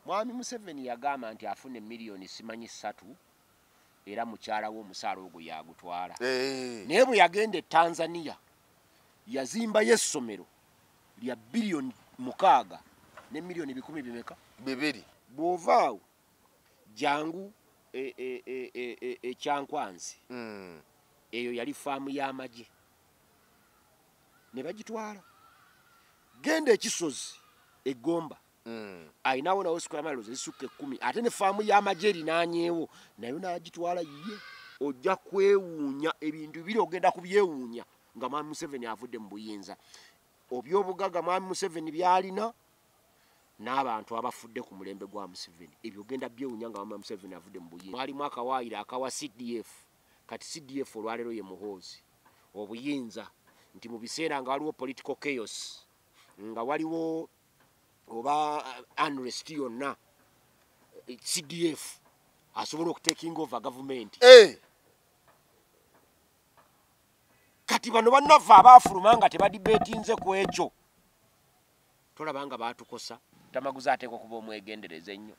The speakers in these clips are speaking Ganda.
Mwami Museveni yagamba nti afuna miliyoni simanyi 3 era mukyala we omusaala ogwo yagutwala. Naye bwe yagenda e Tanzania yazimbayo essomero lya biliyoni 6 ne miliyoni 2 bimeka? 2. Bw'ovaawo jangu Ekyankwanzi. Eyo yali faamu y'amagye ne bagitwala. Genda Ekisozi Egomba, ayinawo nawo square miles ezisukka 10, ate ne faamu y'amagye erinaanyeewo nayo n'agitwala yiye. Ojja kwewuunya ebintu biri, ogenda kubyewuunya nga Mwami Museveni avudde mu buyinza. Obyobugagga Mwami Museveni byalina n'abantu abafudde ku mulembe gwa Museveni, ebyo ogenda byewuunya nga Mwami Museveni avudde mu buyinza. Mwalimu akawaayiro akawa CDF, kati CDF olwaleero ye Muhoozi obuyinza, nti mu biseera nga waliwo political chaos, nga waliwo oba unrest yonna, CDF asobola okutaking over government. Kati bano bannaffe abaafuluma nga tebadibeetinze ku ekyo, tolaba nga baatukosa. Tamaguzi ateekwa okuba omwegendereza ennyo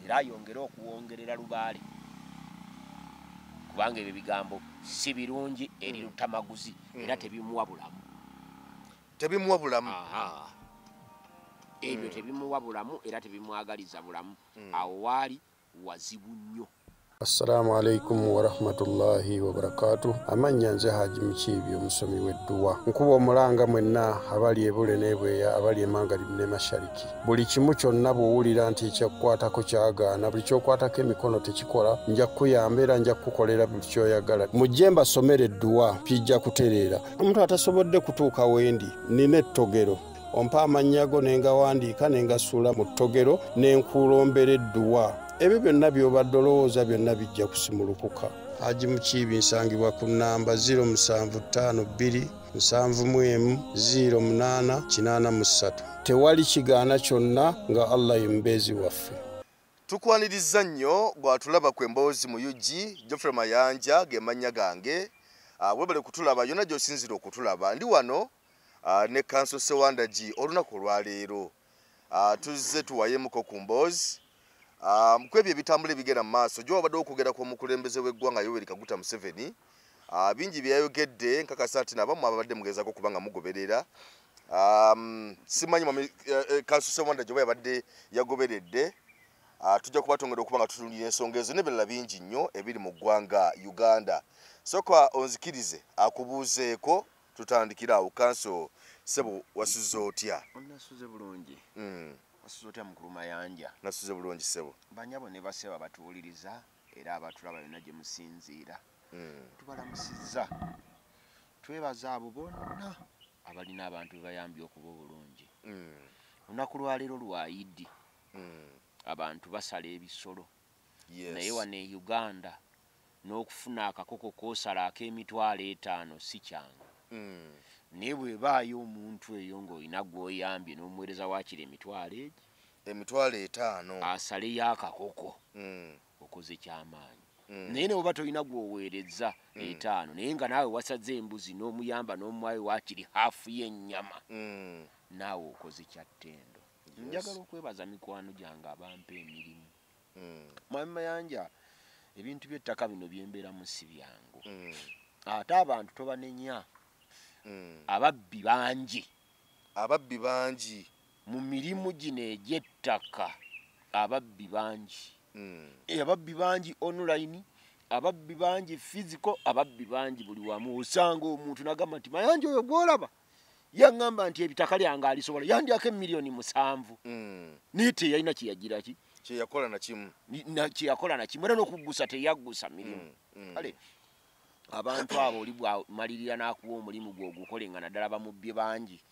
era ayongere okuwongerera lubaale, kubanga ebyo bigambo si birungi eri Lutamaguzi era tebimuwa bulamu. Tebimuwa bulamu. Ebyo tebimuwa bulamu era tebimwagaliza bulamu. Awo waali wazibu nnyo. Assalamu alaikum warahmatullahi wabarakatuh. Amannya nze Haji Mukiibi, omusomi w'edduwa. Nkuba omulanga mwenna abali ebule n'ebweya, abali emangalibi ne mashariki. Buli kimu kyonna bw'owulira nti ekyakukwatako kyagaana, buli ky'okwatako emikono tekikola, nja kukuyamba era nja kukukolera buli ky'oyagala. Mujje mbasomere edduwa, kijja kutereera. Omuntu atasobodde kutuuka wendi, nina ettogero. Ompa amannya go ne ngawandiika ne ngasuula mu ttogero ne nkulombera edduwa. Ebyo byonna by'obadde olowooza byonna bijja kusimulukuka. Haji Mukiibi nsangibwa ku nnamba 0752 71 08 83. Tewali kigaana kyonna nga Allah ye mubeezi waffe. Tukwaniriza nnyo gwatulaba ku emboozi mu UG. Geoffrey Mayanja ge mannya gange. Webale kutulaba yonna gy'osinziira okutulaba. Ndi wano ne Counsel Sewandagi olunaku olwaleero. Tuzze tuwayemuko ku mboozi kwebyo ebitambula ebigenda mu maaso. Gy'obadde okwogera kw'omukulembeze w'eggwanga Yoweri Kaguta Museveni, bingi byeyayogedde, nkakasa nti nabamu ababadde mugezaako okuba nga mugoberera. Simanyi mwami Counsel Sewandagi oba yabadde yagoberedde. Tujja kuba twongera okuba nga tutunulira ensonga ezo n'ebirala bingi nnyo ebiri mu ggwanga Uganda. Sooka onzikirize akubuuzeeko, tutandikire awo. Counsel ssebo, wasuze otya? Nasuze bulungi. Wasuze otya mukulu Mayanja? Nasuze bulungi ssebo. Banyabo ne basebo abatuwuliriza era abatulaba yonna gye musinziira, tubalamusizza. Twebaza abo bonna abalina abantu be bayambye okuba obulungi. Olunaku lwaleero lwa Idi, abantu basala ebisolo. Naye wano e Uganda n'okufuna akakoko k'osala ak'emitwalo 5 si kyangu. Naye bw'ebaayo omuntu eyo ng'olina gw'oyambye n'omuweereza waakiri emitwalo egi, emitwalo 5, asaleyo akakoko, okoze kyamaanyi. Naye ne bw'oba tolina gw'oweereza 5, naye nga naawe wasaze embuzi n'omuyamba n'omuwayo waakiri haafu y'ennyama, naawe okoze kya ttendo. Njagala okwebaza mikwano gyange abampa emirimu. Mwami Mayanja, ebintu by'ettaka bino byembeeramu si byangu. Ate abantu tobanenya. Ababbi bangi. Ababbi bangi. Mu mirimu gino egy'ettaka ababbi bangi. Ababbi bangi online, ababbi bangi physical, ababbi bangi buli wamu. Osanga omuntu n'agamba nti Mayanja oyo gw'olaba yaŋŋamba nti ebitaka lyange alisobola, yandyako emiliyoni 7. Naye teyalina kye yagira ki? Kye yakola na kimu. Kye yakola na kimu, era n'okuggusa teyaggusa mirimu. Kale abantu abo oli bw'amalirira n'akuwa omulimu gwe ogukole nga naddala bamubbye bangi,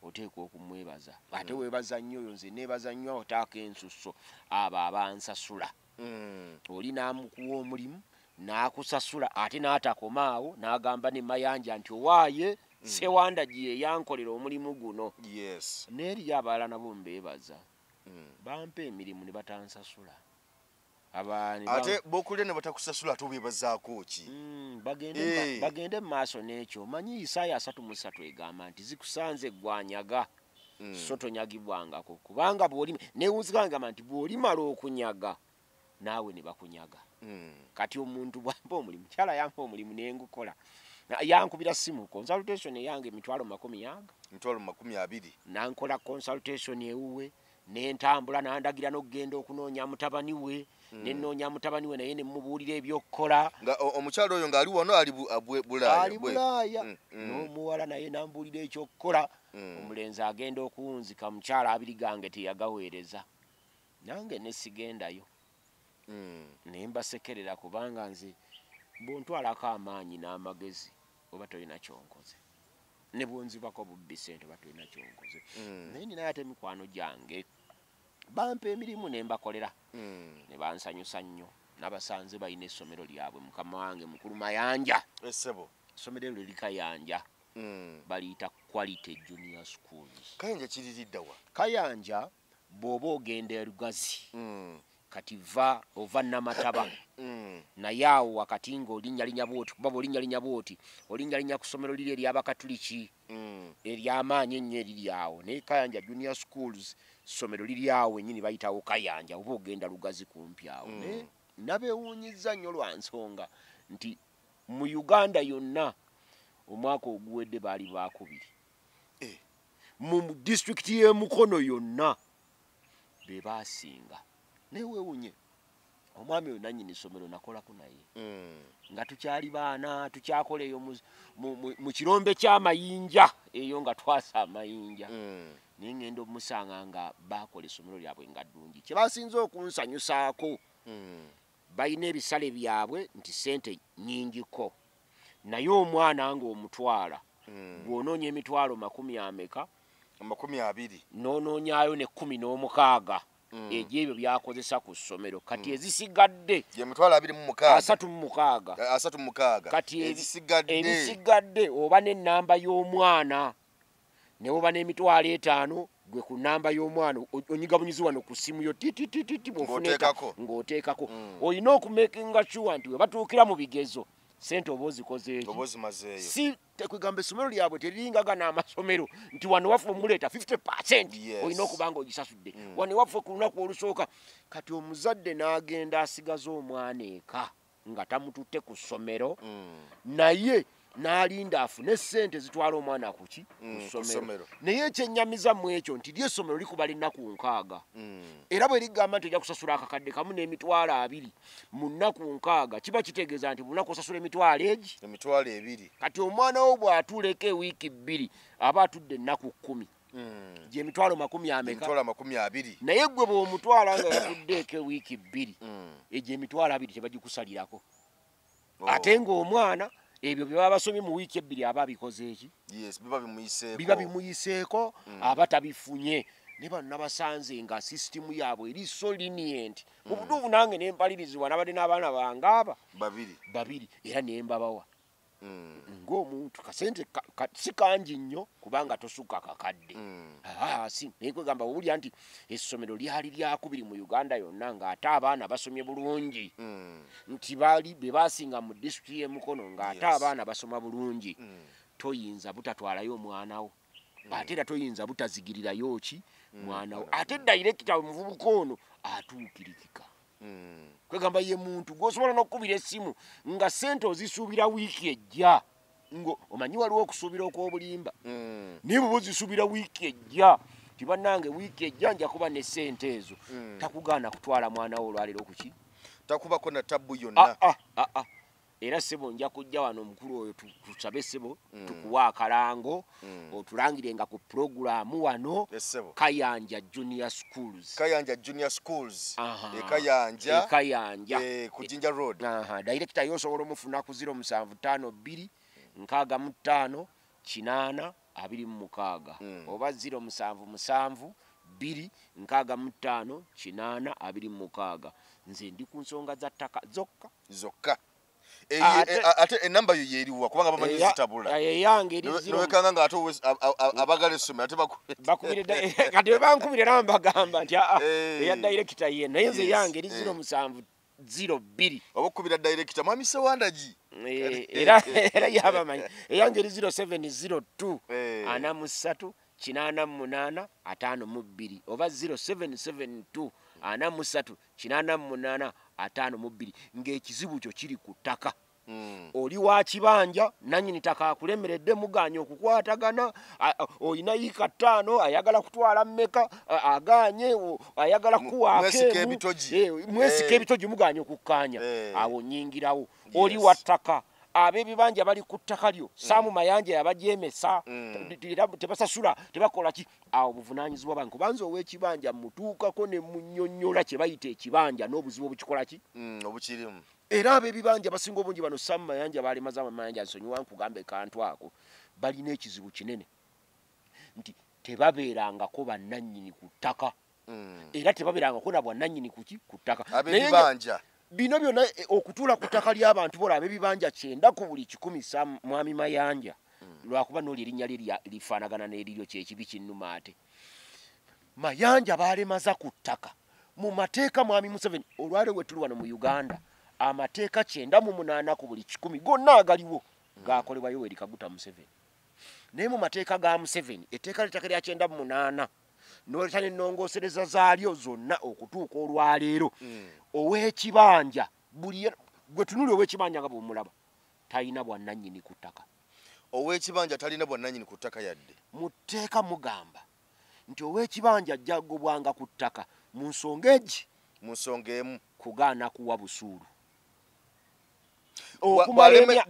oteekwa okumwebaza. Ate weebaza nnyo oyo, nze neebaza nnyo otaako ensusso abo abansasula. Oli n'amukuwa omulimu n'akusasula, ate n'atakomaawo n'agamba ne Mayanja nti owaaye Sewandagi ye yankolera omulimu guno. N'eriyo abalala nabo mbeebaza, bampa emirimu ne batansasula. Ate b'okulya ne batakusasula ate obeebazaako ki? Bagende mu maaso n'ekyo. Omanyi Isaaya 33 egamba nti zikusanze gwanyaga So tonyagibwangako, kubanga bw'oli newunzikangamba nti bw'olimala okunyaga naawe ne bakunyaga. Kati omuntu bwampa omulimu, kyala yampa omulimu nengukola, yankubira simu consultation eyange 200,000 yaga 20,000, nankola consultation ewuwe, nentambula nandagira n'okugenda okunoonya mutabani we, nenoonya mutabani we naye nemubuulira ebyokukola. Nga omukyalo oyo ng'ali wano ali Bulaaya, ali Bulaaya, n'omuwala naye nambuulira ekyokukola. Omulenzi agenda okuwunzika mukyala 2 gange teyagaweereza, nange nesigendayo. Ne mbasekerera kubanga nze bw'ontwalako amaanyi n'amagezi oba tolina kyonkoze, ne bwonzibako bubbi ssente oba tolina kyonkoze. Naye ninayo ate emikwano gyange bampa emirimu ne mbakolera, ne bansanyusa nnyo. Nabasanze balina essomero lyabwe, mukama wange mukulu Mayanja, essebo essomero eryo liri Kayanja, baliyita Quality Junior Schools. Kayanja kiririddawa? Kayanja bw'oba ogenda e Lugazi, kati va ova Namataba, naye awo wakati ng'olinnyalinnya bw'oti, kuba bw'olinnyalinnya bw'oti olinnyalinnya ku ssomero liri ery'Abakatuliki ery'amaanyi ennyo eriri awo. Naye Kayanja Junior Schools ssomero liri awo wennyini, bayitawo Kayanja oba ogenda Lugazi kumpi awo. Naye nabeewuunyizza nnyo lwa nsonga nti mu Uganda yonna omwaka oguwedde baali baakubiri, mu disitulikiti y'e Mukono yonna be baasinga. Naye weewuunye omwami oyo nannyini ssomero nakolako naye nga tukyali baana, tukyakola eyo mu kirombe ky'amayinja eyo nga twasa amayinja. Naye ngenda omusanga nga baakola essomero lyabwe nga ddungi. Kye basinze okunsanyusaako, balina ebisale byabwe nti ssente nnyingiko, naye omwana ng'omutwala bw'onoonya 20,000 ameka, 20,000, n'onoonyaayo ne 16 egy'ebyo by'akozesa ku ssomero. Kati ezisigadde gye 26,000, 36, 36. Kati ezisigadde, ebisigadde oba n'ennamba y'omwana ne woba n'5,000 gwe ku nnamba y'omwana onyiga bunyizi wano ku ssimu yo titititi ng'oteekako, ng'oteekako. Olina okumakinga sure nti we batuukira mu bigezo ssente oba ozikoze eki, oba ozimazeeyo. Si tekwegamba essomero lyabwe teriringaga n'amasomero nti wano waffe omuleeta 50% olina okuba nga ogisasudde, wano waffe ku lunaku olusooka. Kati omuzadde n'agenda asigaza omwana eka nga tamututte ku ssomero, naye n'alinda afune ssente zitwala omwana kuki ku ssomero. Naye ekyennyamiza mu ekyo nti lyo essomero likubala ennaku 6, era bwe ligamba nti ojja kusasula akakadde kamu n'20,000 mu nnaku 6, kiba kitegeeza nti buli lunaku osasula emitwalo egi 20,000. Kati omwana wo bw'atuuleko ewiiki 2 aba atudde ennaku 10, gye 20,000 ameka? 20,020. Naye gwe bw'omutwala nga yatuddeeko ewiiki 2, egyo 20,000 tebagikusalirako. Ate ng'omwana ebyo bye baba basomye mu wiiki 2 aba abikoze eki? Yes, biba bimuyiseeko, biba bimuyiseeko, aba tabifunye. Ne bano nabasanze nga sisitimu yaabwe eri so lenient. Mu butuufu nange ne mpalirizibwa, nabadde n'abaana bange aba babiri era ne mbabawa ng'omuntu kasente si kangi nnyo kubanga tosukka kakadde. Si naye kwegamba owulira nti essomero lyali lyakubiri mu Uganda yonna ng'ate abaana basomye bulungi, nti baali be baasinga mu disitulikiti y'e Mukono ng'ate abaana basoma bulungi. Toyinza butatwalayo omwana wo, ate era toyinza butazigirirayo ki mwana wo. Ate dayirekita omuvubuka ono atuukirikika, kwegamba ye muntu gw'osobola n'okukubira essimu nga ssente ozisuubira wiiki ejja, ngo omanyi waliwo okusuubira okw'obulimba, naye bw'oba ozisuubira wiiki ejja ti bannange wiiki ejja nja kuba ne ssente ezo, takugaana kutwala mwana wo olwaleero kuki, takubako na tabbu yonna. Era ssebo nja kujja wano omukulu oyo tusabe ssebo tukuwa akalango otulangire nga ku pulogulaamu wano Kayanja Junior Schools. Kayanja Junior Schools e Kayanja, e Kayanja ku Jinja Road. Director yo osobola omufuna ku 0752 65 8 26 oba 077 2 65 8 26. Nze ndi ku nsonga za ttaka zokka zokka. Ate enamba yo yeriwa kubanga bamanyi zitabula eyange eri zero nowekanga nga ate abagala essomero ate bakubire kati bwe bankubira era mbagamba nti eya director ye, naye nze yange eri 0702 oba okukubira director mwami Sewandagi era era yabamanyi eyange eri 0702 43 88 52 oba 0772 43 88 52 ng'ekizibu kyo kiri ku ttaka. Oli wa kibanja, nannyini ttaka akulemeredde, muganye okukwatagana, olina yiika 5 ayagala kutwala mmeka, aganye, ayagala kuwaako mwesika ebitogi, muganye okukkaanya, awo nnyingirawo. Oli wa ttaka, ab'ebibanja bali ku ttaka lyo, Saamu Mayanja yabajeemesa, tebasasula, tebakola ki, awo buvunaanyizibwa bwange, kubanza ow'ekibanja mutuukako ne munnyonnyola kye bayita ekibanja n'obuzibu obukikola ki obukirimu. Era ab'ebibanja basinga obungi bano Saamu Mayanja balemaza Mayanja, nsonyiwa nkugambe kantu ako, balina ekizibu kinene nti tebabeerangako bannannyini ku ttaka, era tebabeerangako na bwannannyini kuki ku ttaka. Ab'ebibanja bino byonna okutuula ku ttaka ly'abantu bola ab'ebibanja 90 ku buli 100 Mwami Mayanja, lwakuba n'oli erinnya lye lifaanagana n'eriryo, kyekibi kinnuma ate. Mayanja baalemaza ku ttaka mu mateeka. Mwami Museveni, olwaleero we tuli wano mu Uganda, amateeka 98 ku buli 100 gonna agaliwo gakolebwa Yoweri Kaguta Museveni. Naye mu mateeka ga Museveni, etteeka ly'ettaka lya 98 n'oleta n'ennongoosereza zaalyo zonna okutuuka olwaleero, ow'ekibanja buli gwe tunuli ow'ekibanja nga bw'omulaba talina bwannannyini ku ttaka. Ow'ekibanja talina bwannannyini ku ttaka yadde. Mu tteeka mugamba nti ow'ekibanja ajja kugobwanga ku ttaka mu nsonga egi, mu nsonga emu, kugaana kuwa busuulu.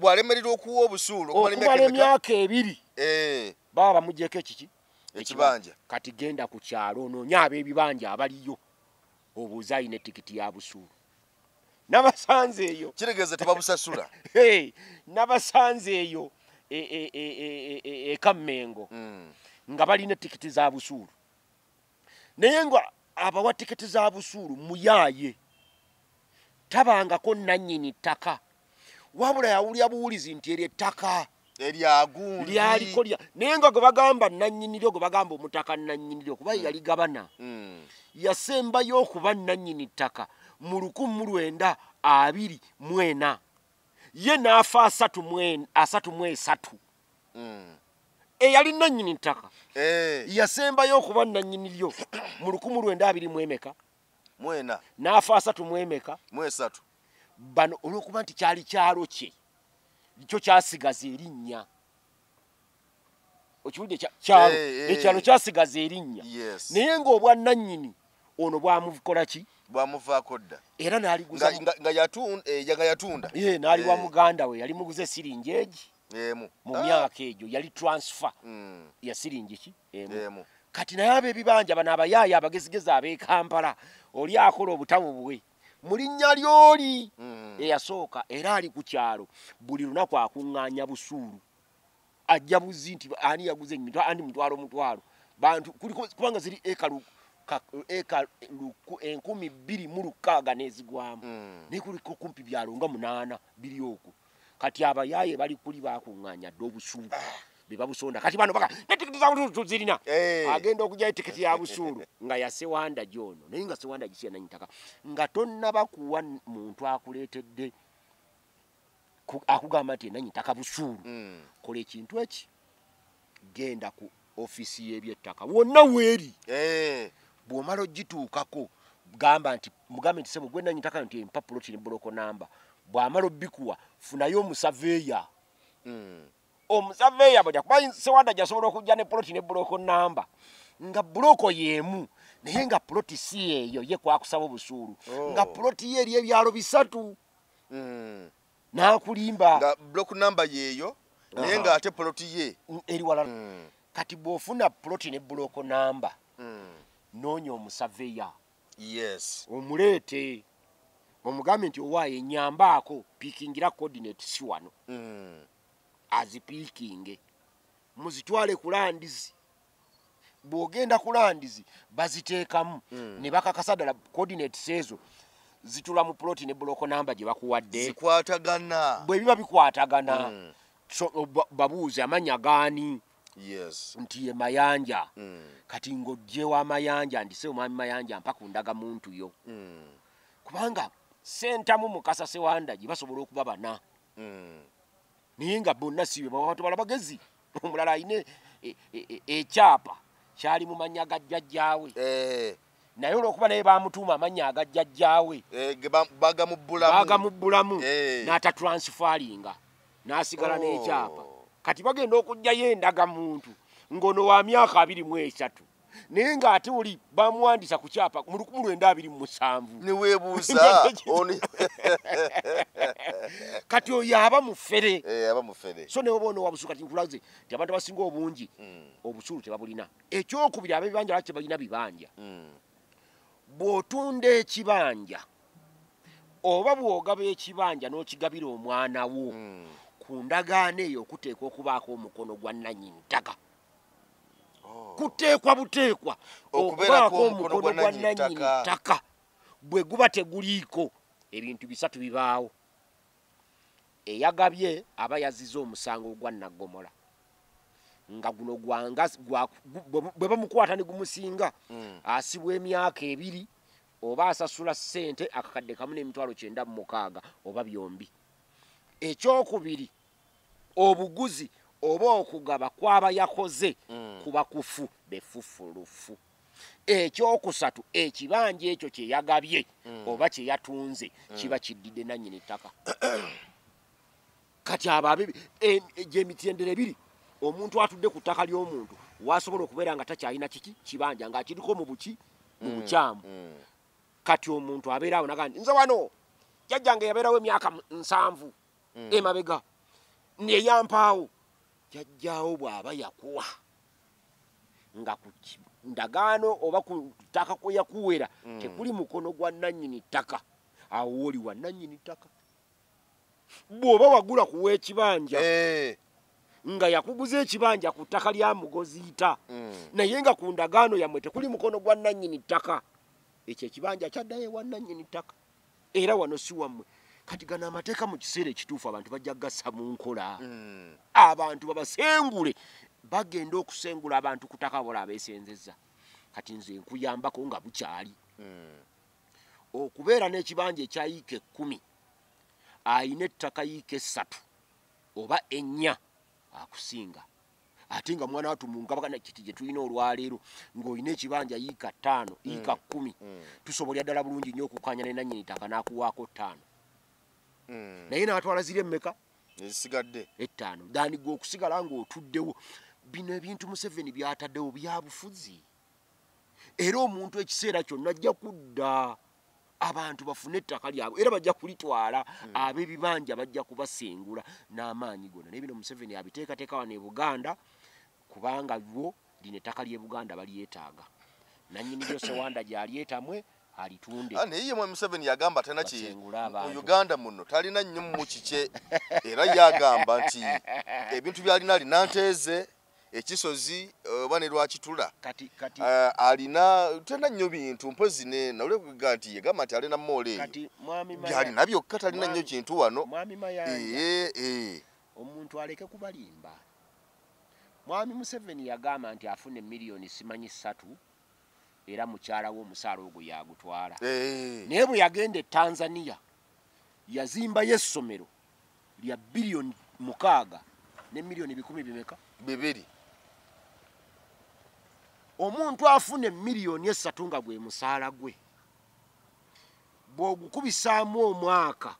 Bw'alemererwa okuwa obusuulu okumala emyaka 2, baba bamugyeko ekiki ekibanja. Kati genda ku kyalo onoonye ab'ebibanja abaliyo, obuuze alina ettikiti ya busuulu. Nabasanze eyo, kitegeeza tebabusasula. Nabasanze eyo e Kammengo nga balina ettikiti za busuulu, naye nga abawa tikiti za busuulu muyaaye, tabangako nannyini ttaka, wabula yawulira buwulizi nti eryo ettaka lyaliko lya, naye nga gwe bagamba nannyini lyo, gwe bagamba omutaka nannyini lyo, kuba yali gabana, yasembayo okuba nannyini ttaka mu 1924, ye n'afa 33 eyali nannyini ttaka yasembayo okuba nannyini lyo mu 1924 n'afa 33 Bano olw'okuba nti kyali kyalo kye, kyo kyasigaza erinnya. Okiwulidde kyalo, ekyalo kyasigaza erinnya. Naye ng'obwannannyini ono bwamukola ki? Bwamuvaako dda. Era n'aliguza nga yatunda. Ye n'aliwa muganda we, yali muguze siringi egi mu myaka egyo, yali transfer ya siringi ki emu. Kati naye ab'ebibanja bano abayaaya abagezigezi ab'e Kampala, oli akola obutabu bwe mu linnya ly'oli eyasooka, era ali ku kyalo buli lunaku akuŋŋaanya busuulu, ajja buzi nti ani yaguze ani mutwalo mutwalo bantu kuliko, kubanga ziri eka 2600 n'ezigwamu, naye kuliko kumpi byalo nga 8 biri okwo. Kati abayaaye bali kuli bakuŋŋaanya dda obusuulu be babusonda. Kati bano baka ne tikiti za busuulu tuzirina, agenda okugyayo tikiti ya busuulu nga ya Sewanda gy'ono, naye nga Sewanda gisiya nannyini ttaka, nga tonnaba kuwa muntu akuleetedde akugamba nti nannyini ttaka busuulu. Kola ekintu eki, genda ku ofiisi y'ebyettaka wonna weeri, bw'omala ogituukako gamba nti mugambe nti ssebo gwe nannyini ttaka nti empapula kiri buloko namba, bw'amala obbikuwa funayo omusaveeya. Omusaveeya bw'ajja, kuba Sewanda gy'asobola okujja ne poloti ne buloko namba, nga buloko y'emu naye nga poloti si eyo ye kwakusaba obusuulu, nga poloti ye eri ebyalo 3 n'akulimba nga block namba yeeyo naye nga ate poloti ye eri walala. Kati bw'ofuna poloti ne buloko namba, noonya omusaveeya, omuleete omugambe nti owaaye nnyambaako piikingira coordinate si wano, azipiikinge muzitwale ku landizi. Bw'ogenda ku landizi baziteekamu ne bakakasa ddala coordinates ezo zitula mu ploti ne buloko namba gye bakuwadde, zikwatagana. Bwe biba bikwatagana, babuuze amannya gaani, nti ye Mayanja. Kati ng'oggyewo Amayanja nti ssebo Mwami Mayanja mpa ku ndagamuntu yo, kubanga Ssentamu Mukasa Sewanda gye basobola okuba bana, naye nga bonna si be bantu bala bagezi. Omulala alina ekyapa kyali mu mannya ga jjajjaawe. Naye olwokuba naye bamutuuma amannya aga jjajjaawe, bagamubbulamu n'atatransfaringa n'asigala n'ekyapa. Kati bagenda okuggyayo endagamuntu ng'ono wa myaka 23, naye ng'ate oli bamuwandiisa ku kyapa mu 1927. Neweebuuza kati oyo aba mufere. Aba mufere. So naye oba ono wa busuulu. Kati nkulaze nti abantu abasinga obungi obusuulu tebabulina. Ekyokubiri, ab'ebibanja lwaki tebalina bibanja? Bw'otunda ekibanja oba bw'ogaba ekibanja n'okigabira omwana wo, ku ndagaano eyo okuteekwa okubaako omukono gwa nnannyini ttaka. Kuteekwa buteekwa okubeerako okubaako omukono gwa nnannyini ttaka. Bwe guba teguliiko, ebintu bisatu bibaawo. Eyagabye aba yazizza omusango ogwa naggomola, nga guno gwanga bwe bamukwata ne gumusinga, asibwa emyaka 2 oba asasula ssente 1,960,000 oba byombi. Ekyokubiri, obuguzi oba okugaba kwaba yakoze kuba kufu befufulufu. Ekyokusatu, ekibanja ekyo kye yagabye oba kye yatunze kiba kiddidde nannyini ttaka. Kati abo gyemitendera ebiri omuntu atudde ku ttaka ly'omuntu wasobola okubeera nga takyalina kiki kibanja ng'akiriko mu buki mu bukyamu. Kati omuntu abeera awo naga nti nze wano jjajjange yabeerawo emyaka 70 emabega neyampaawo. Jjajjaawo bw'aba yakuwa nga ku ndagaano oba ku ttaka kwe yakuwera tekuli mukono gwa nnannyini ttaka, awo wooli wa nnannyini ttaka. Bw'oba wagula kuwa ekibanja nga yakuguza ekibanja ku ttaka lya Mugoziita, naye nga ku ndagaano yammwe tekuli mukono gwa nnannyini ttaka, ekyo ekibanja kyaddayo ewa nnannyini ttaka, era wano si wammwe. Kati gano amateeka mu kiseera ekituufu abantu bajja gassa mu nkola. Abantu babasengule, bagenda okusengula abantu ku ttaka bola abeesenzezza. Kati nze nkuyambako nga bukyali. Okubeera n'ekibanja ekya yiika 10, ayina ettaka yiika 3 oba 4 akusinga. Ate nga mwana wattu mu ngabagana kiti gye tulina olwaleero, ng'olina ekibanja yiika 5, yiika 10, tusobolera ddala bulungi nnyo okukkaanya ne nannyini ttaka n'akuwaako 5. Naye n'atwala ziri emmeka? Ezisigadde 5. Dani gwe okusigala ng'otuddewo. Bino ebintu Museveni by'ataddewo bya bufuzi. Era omuntu ekiseera kyonna ajja kudda abantu bafune ettaka lyabwe, era bajja kulitwala, ab'ebibanja bajja kubasengula n'amaanyi gonna. Naye bino Museveni abiteekateeka wano e Buganda, kubanga lwo lino ettaka ly'e Buganda balyetaaga. Nannyini lyo Sewanda gy'alyetamwe alitunde. Naye ye Museveni yagamba talina Basengule abantu. Mu Uganda muno talina nnyo mu kikye, era yagamba nti ebintu by'alina alina nteeze, ekisozi oba ne Lwakitula. Kati Alina talina nnyo bintu mpozi ne nawulira kuga nti yagamba nti alina mall eyo. Kati mwami By'alina byokka talina nnyo kintu wano. Mwami Mayanja, omuntu aleke kubalimba. Mwami Museveni yagamba nti afuna emiliyoni simanyi 3, era mukyala we omusaala ogwo yagutwala. Naye bwe yagenda e Tanzania yazimbayo essomero lya biliyoni 6 ne miliyoni 1,000 bimeka? 2. Omuntu afuna emiliyoni 3 nga gwe musaala gwe, bw'ogukubisaamu omwaka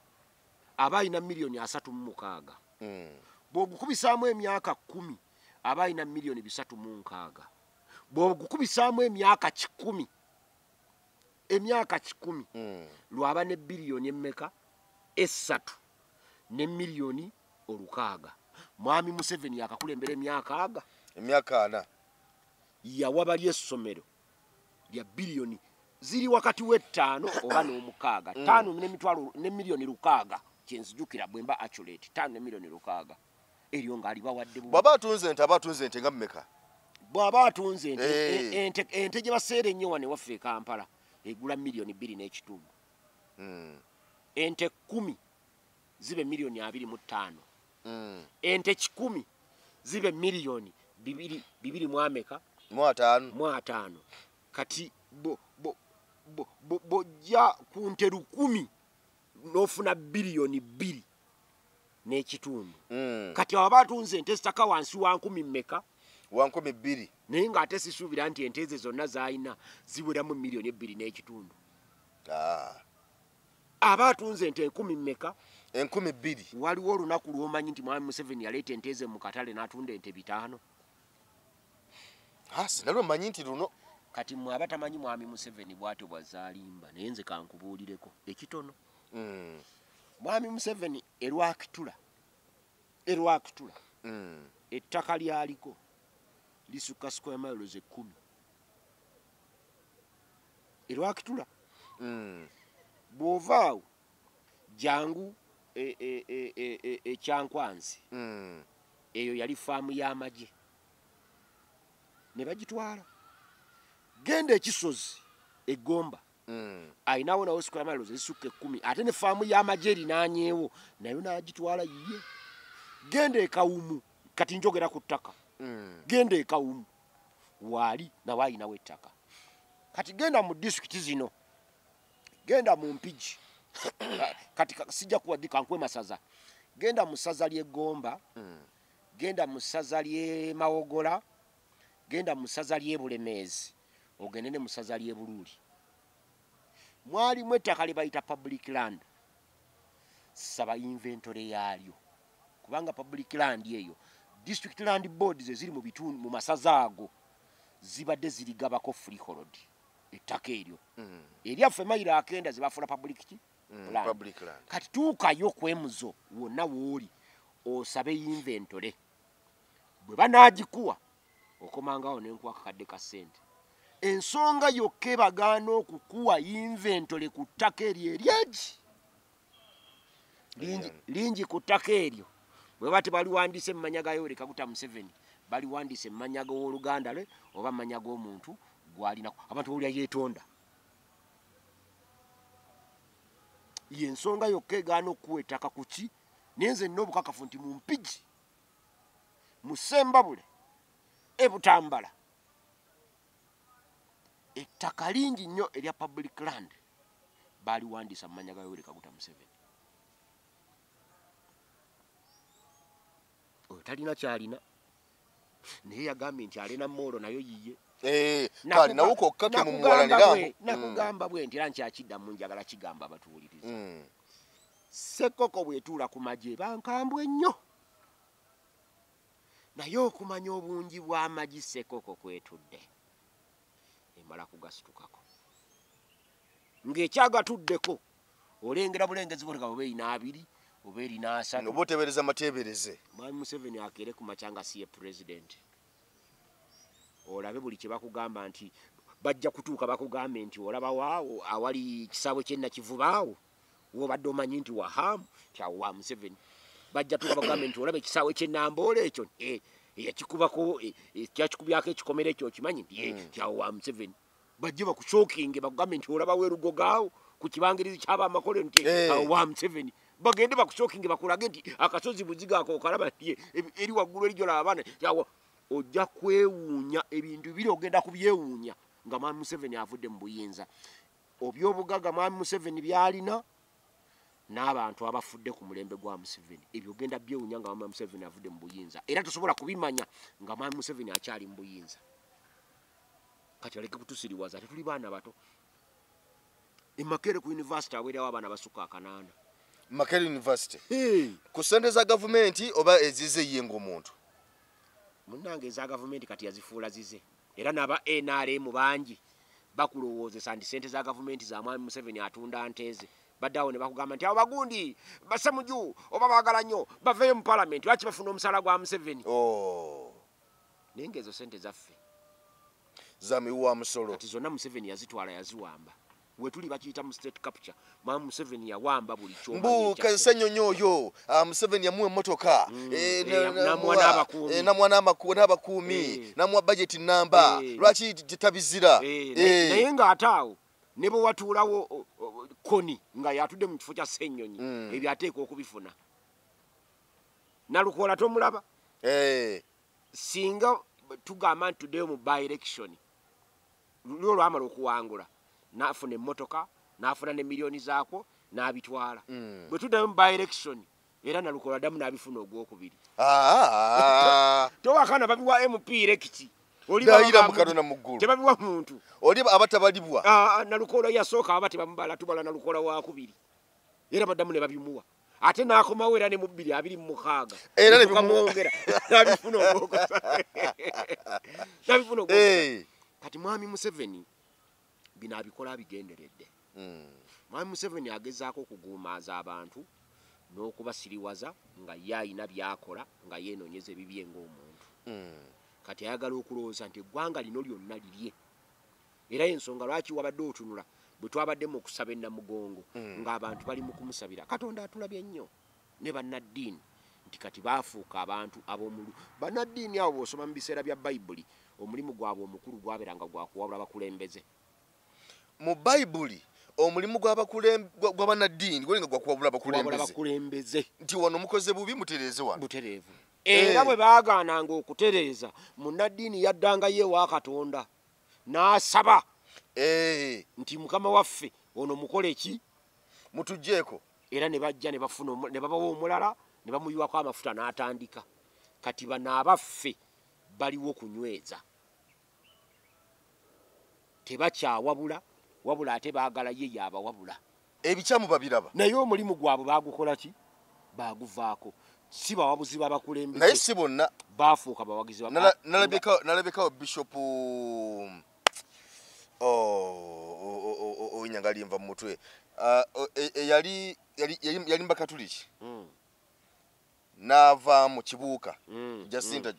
aba alina miliyoni 36. Bw'ogukubisaamu emyaka 10 aba alina miliyoni 360. Bw'ogukubisaamu emyaka 100, emyaka 100 lw'aba ne biliyoni emmeka? 3 ne miliyoni 600. Mwami Museveni yakakulembera emyaka aga? Emyaka 4. Yawa bali essomero lya biliyoni ziri wakati w'ettaano oba n'omukaaga. 5 n'emitwalo ne miliyoni 600, kyenzijukira bwe mba accurate, 5 ne miliyoni 600. Eryo ng'alibawadde bubi. Bw'aba atunze ente, aba atunze ente nga mmeka? Bw'aba atunze ente, ente gye baseera ennyo wano ewaffe e Kampala egula miliyoni 2.5. Ente 10 zibe miliyoni 25. Ente 100 zibe miliyoni bibiri mu ameka? Mu ataano. Mu ataano. Kati bw'ojja ku nte 10 n'ofuna biliyoni 2.5. Kati aba atunze ente zitaka wansi wa 10 mmeka? Wa 2000. Naye ng'ate sisuubira nti ente ze zonna z'alina ziweramu 2.5 million. Aba atunze ente 10 mmeka? 2000. Waliwo olunaku lw'omanyi nti Mwami Museveni yaleeta ente ze mu katale n'atunda ente 5. Sinalwo mmanyi nti luno. Kati mmwe abatamanyi Mwami Museveni bw'atyo bw'azaalimba, naye nze kankubuulireko ekitono. Mwami Museveni erwakitula ettaka lyaliko lisukka square miles 10. Erwakitula. Bw'ovaawo jangu ekyankwanzi. Eyo yali faamu y'amagye ne bagitwala. Genda ekisozi egomba. Ayinawo nawo square miles ezisukka 10, ate ne faamu y'amagye erinaanyeewo nayo n'agitwala yiye. Genda ekawumu, kati njogera ku ttaka. Genda ekawumu waali nawe ayinawo ettaka. Kati genda mu disitulikiti zino, genda mu Mpigi. Kati sijja kuwaddi kankuwe masaza. Genda mu ssaza ly'e Gomba, genda mu ssaza ly'e Mawogola, genda mu ssaza ly'e Bulemeezi, ogende ne mu ssaza ly'e Buluuli. Mwalimu ettaka lye bayita public land. Saba inventory yaalyo, kubanga public land eyo district land board ze ziri mu bitundu mu masaza ago zibadde zirigabako freehold ettaka eryo. Eryaffe mayiro 9 ze bafuula public land. Public land. Kati tuukayo kwemuzo wonna w'oli osabe inventory. Bwe banaagikuwa okomangawo ne nkuwa akakadde ka ssente. Ensonga yokka ebagaana okukuwa inventory ku ttaka eryo eryegi lingi ku ttaka eryo. Bwe baba tebaliwandiise mu mannya ga Yoweri Kaguta Museveni, baliwandiise mu mannya g'owooluganda lwe oba mu mannya g'omuntu gw'alinako. Abantu bawulira yeetonda. Y'ensonga yokka egaana okukuwa ettaka ku ki? Naye nze nina obukakafu nti mu Mpigi, mu Ssembabule, e Butambala, ettaka lingi nnyo erya public land baliwandiisa mu mannya ga Yoweri Kaguta Museveni. Oyo talina ky'alina, naye yagambye nti alina moolo nayo yiye. Kale nawo kokka ke mumuwalanira. Nakugamba bwe nti era nkyakiddamu, njagala kigamba abatuwuliriza. Ssekoko bw'etuula ku magye bankambwe nnyo, naye okumanya obungi bw'amagi Ssekoko kwetudde emala kugasitukako. Ng'ekyagatuddeko olengera bulengezi bwoleka oba erina 2 oba erina 3. Oba oteebereza mateebereze. Mwami Museveni akeere ku makya nga si ye pulezidenti, olabe buli kye bakugamba nti bajja kutuuka bakugambe nti olaba waawo awali ekisaawe ky'e Nakivubaawo w'obadde omanyi nti wahaamu nti awo wa Museveni. Bajja tuuka bakugambe nti olaba ekisaawe ky'e Namboole ekyo yakikubako kyakikubyako ekikomera ekyo okimanyi nti awo wa Museveni. Bajje bakushookinge bakugambe nti olaba weerugogaawo ku kibangirizi ky'abamakolero nti awo wa Museveni. Bagende bakushookinge bakulage nti akasozi Buziga ako okalaba nti eri waggulu eri gy'olaba abaana nti awo ojja kwewuunya ebintu biri, ogenda kubyewuunya nga Mwami Museveni avudde mu buyinza. Obyobugagga Mwami Museveni by'alina n'abantu abafudde ku mulembe gwa Museveni, ebyo ogenda byewuunya nga Mwami Museveni avudde mu buyinza, era tosobola kubimanya nga Mwami Museveni akyali mu buyinza. Kati baleke kutusiriwaza, tetuli baana bato. E Makerere ku university aweerawo abaana basukka 8. Makerere University ku ssente za gavumenti oba ezize ye ng'omuntu? Munnange eza gavumenti kati yazifuula zize, era n'aba NRM bangi bakulowoozesa nti ssente za gavumenti za Mwami Museveni atunda nteeze. Baddawo ne bakugamba nti abo bagundi basemuju oba baagala nnyo baveeyo mu palamenti, lwaki bafuna omusaala gwa Museveni? Naye ng'ezo ssente zaffe za miwa musolo kati zonna Museveni yazitwala yaziwamba. Wetuli bakiyita mu state capture. Mwami Museveni yawamba buli ky'omanyi Mbu ekyaffe. Ssenyonyi oyo, Museveni yamuwa emmotoka, N'amuwa n'abakuumi. N'amuwa n'abakuumi, n'amuwa budget namba, lwaki tabizira? Naye ng'ate awo ne bwe watuulawo Kony nga yatudde mu kifo kya Ssenyonyi, ebyo ateekwa okubifuna. Nalukoola tomulaba? Singa tugamba nti tuddeyo mu by-election, luli olwamala okuwangula n'afuna emmotoka, n'afuna ne miliyoni zaakwo n'abitwala. Bwe tuddayo mu by-election, Era Nalukoola ddamu n'abifuna ogwokubiri. Towakana babiwa MP rekiti. Dayira mu Katonda mu ggulu. Tebabiwa muntu. Oli abatabalibwa. Nalukoola yasooka aba tebamubala, tubala Nalukoola wakubiri. Era baddamu ne babimuwa. Ate n'akomawo era ne mu 2026. Era ne bimuwongera. N'abifuna ogwokusatu. N'abifuna ogwokusatu. Kati Mwami Museveni bino abikola abigenderedde. Mwami Museveni agezaako okuguumaaza abantu n'okubasiriwaza nga ye ayina by'akola nga yeenoonyeza ebibye ng'omuntu. Kati ayagala okulowooza nti eggwanga lino lyonna lirye. Era ensonga lwaki wabadde otunula bwe twabadde mu kusaba e Namugongo ng'abantu bali mu kumusabira. Katonda atulabye nnyo ne bannaddiini nti kati baafuuka abantu ab'omulu. Bannaddiini abo bw'osoma mu biseera bya Bayibuli omulimu gwabwe omukulu gwabeeranga gwa kuwabula bakulembeze. Mu Bayibuli omulimu gw'abannaddiini gwalinga gwa kuwabula abakulembeze. Nti wano mukoze bubi mutereeze wano. Butereevu. Era bwe baagaananga okutereeza munnaddiini yaddangayo ewa Katonda n'asaba nti Mukama waffe ono mukole ki? Mutuggyeko. Era ne bajja ne bafuna ne babawa omulala ne bamuyiwako amafuta n'atandika. Kati bano abaffe baliwo kunyweza. Tebakyawabula wabula ate baagala ye y'abawabula. Ebikyamu babiraba. Naye omulimu gwabwe baagukola ki? Baaguvaako. Si bawabuzi b'abakulembeze. Naye si bonna. Baafuuka bawagizi. Nalabikawo Bishop Oinyanga linva mu mutwe. Yali Mbakatuliki. N'ava mu Kibuuka. Jacinta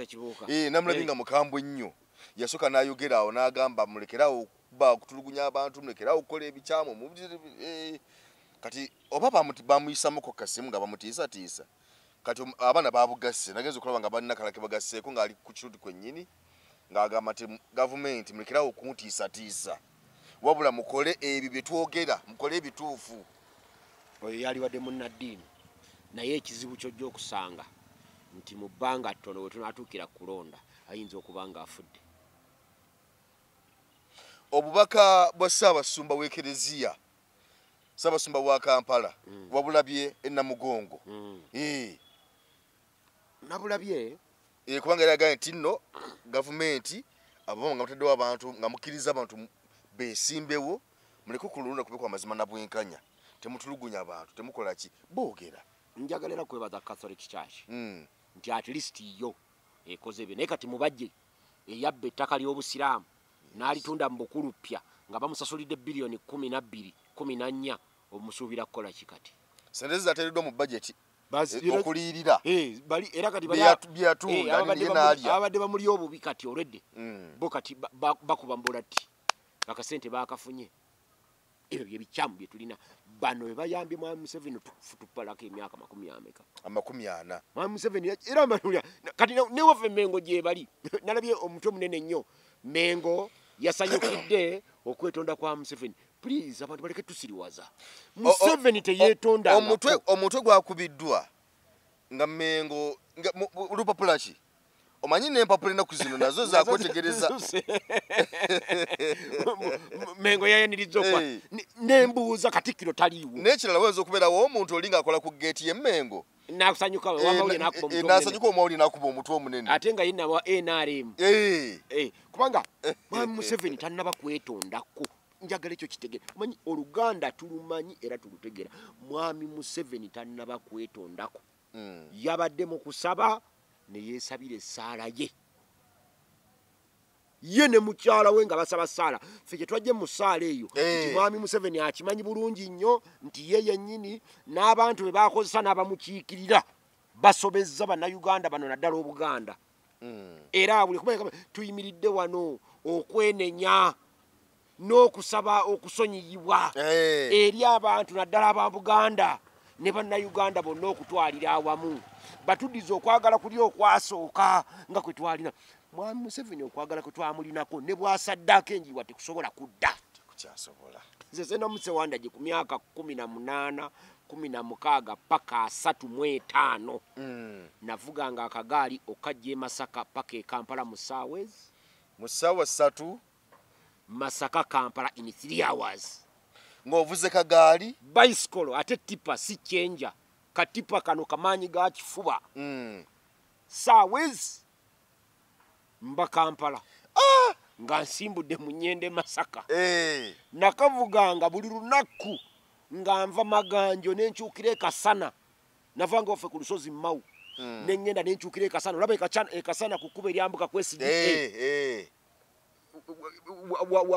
Kibuuka. Namulabye nga mukambwe nnyo. Yasooka n'ayogera awo n'agamba mulekerawo okuba okutulugunya abantu, mulekerawo okukola ebikyamu. Kati oba bamuyisamuko kasimu nga bamutiisatiisa. Kati abaana babugasse, nagenza okulaba nga balina kalake bagasseeko ng'ali ku kirundi kwennyini ng'agamba nti gavumenti mulekerawo okuntiisatiisa. Wabula mukole ebyo bye twogera, mukole ebituufu. Oyo yaliwadde munnaddiini. Naye ekizibu ky'ojja okusanga nti mu bbanga ttono we tunaatuukira kulonda ayinza okuba ng'afudde. Obubaka bwa Ssaabasumba w'Ekereziya, Ssaabasumba wa Kampala, wabulabye e Namugongo. Nabulabye. Kubanga yali agambye nti nno gavumenti ababa nga mutaddewo abantu nga mukkiriza abantu beesimbewo muleke okulonda kube kwa mazima na bwenkanya, temutulugunya abantu, temukola ki, boogera. Njagala era kwebaza Catholic Church nti at least yo ekoze ebyo. Naye kati mubajje eyabba ettaka ly'Obusiraamu n'alitunda mu Bukulupya nga bamusasulidde biliyoni 12 14, omusuubira kukola ki kati? Ssente zateereddwa mu bajeti okuliyirira. Era kati abadde bamuli obubi kati olwedde bo kati bakuba mbulati akasente baakafunye. Ebyo bye bikyamu bye tulina. Bano be bayambye Mwami Museveni tupalako emyaka 40. 40. Mwami Museveni era mbanulya kati ne waffe Mengo gye bali. Nalabye omutwe omunene nnyo. Mengo yasanyukidde okwetonda kwa Museveni. Please abantu baleke tusiriwaza. Museveni teyeetonda. Omutwe gwakubiddwa nga Mengo nga lupapula ki? Omanyi n'empapula ennaku zino nazo zakwetegereza. Mengo yayaniriza okwa nembuuza Katikkiro taliiwo. N'ekirala wayinza okubeerawo omuntu oli ng'akola ku geeti y'e Mengo. N'asanyuka owamawulire n'akuba omutwe omunene. Ate nga ye nawa NRM. Kubanga Mwami Museveni tannaba kwetondako. Njagala ekyo kitegere. Omanyi Oluganda tulumanyi era tulutegera. Mwami Museveni tannaba kwetondako. Yabadde mu kusaba ne yeesabira essaala ye. Ye ne mukyala we nga basaba ssaala. Ffe kye twajje mu ssaala eyo nti Mwami Museveni akimanyi bulungi nnyo nti ye yennyini n'abantu be bakozesa n'abamukiikirira basobezza Bannayuganda bano naddala Obuganda. Era buli kumanya tuyimiridde wano okwenenya n'okusaba okusonyiyibwa eri abantu naddala aba Buganda ne Bannayuganda bonna okutwalira awamu. Batuddiza okwagala kuli okwasooka nga kwe twalina. Mwami Museveni okwagala kwe twamulinako ne bw'asaddaako enjiwa tekusobola kudda. Tekukyasobola. Nze Sena Musewandagi ku myaka 18, 16 paka 35. Navuganga akagaali okajja e Masaka paka e Kampala mu ssaawa ezi. Mu ssaawa 3. Masaka Kampala in 3 hours. Ng'ovuze kagaali? Bicycle ate tipa si chenja. Katipa kano kamaanyi ga kifuba. Saawezi mba Kampala. Nga nsimbudde mu Nyende Masaka. Nakavuganga buli lunaku nga nva Maganjo ne nkyukira e Kasana. Navanga waffe ku lusozi Mau. Ne ŋŋenda ne nkyukira e Kasana. Olaba e Kasana ku kkubo eryambuka ku SDA.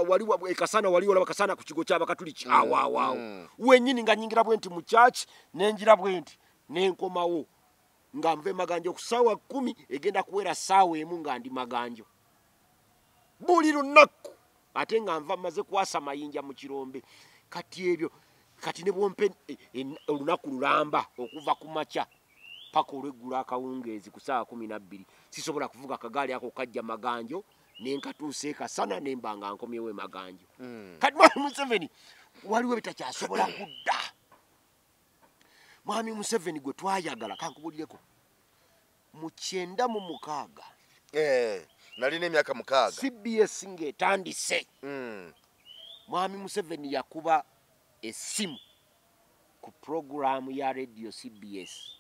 Wali e Kasana wali olaba Kasana ku kigo ky'Abakatuliki. Awo awo awo. Wennyini nga nnyingira bwe nti mu church ne ngira bwe nti ne nkomawo. Nga nva e Maganjo ku ssaawa 10 egenda kuwera ssaawa 1 nga ndi Maganjo. Buli lunaku ate nga nva maze kwasa mayinja mu kirombe. Kati ebyo kati ne bwompe olunaku lulamba okuva ku makya paka olweggulo akawungeezi ku ssaawa 12 sisobola kuvuga kagaali ako kajja Maganjo ne nkatuusa e Kasana ne mba nga nkomyewo e Maganjo. Kati Mwami Museveni waliwo bitakyasobola kudda. Mwami Museveni gwe twayagala kankubulireko mu 96 nalina emyaka 6 CBS ng'etandise. Mwami Museveni yakuba essimu ku puroguraamu ya radio CBS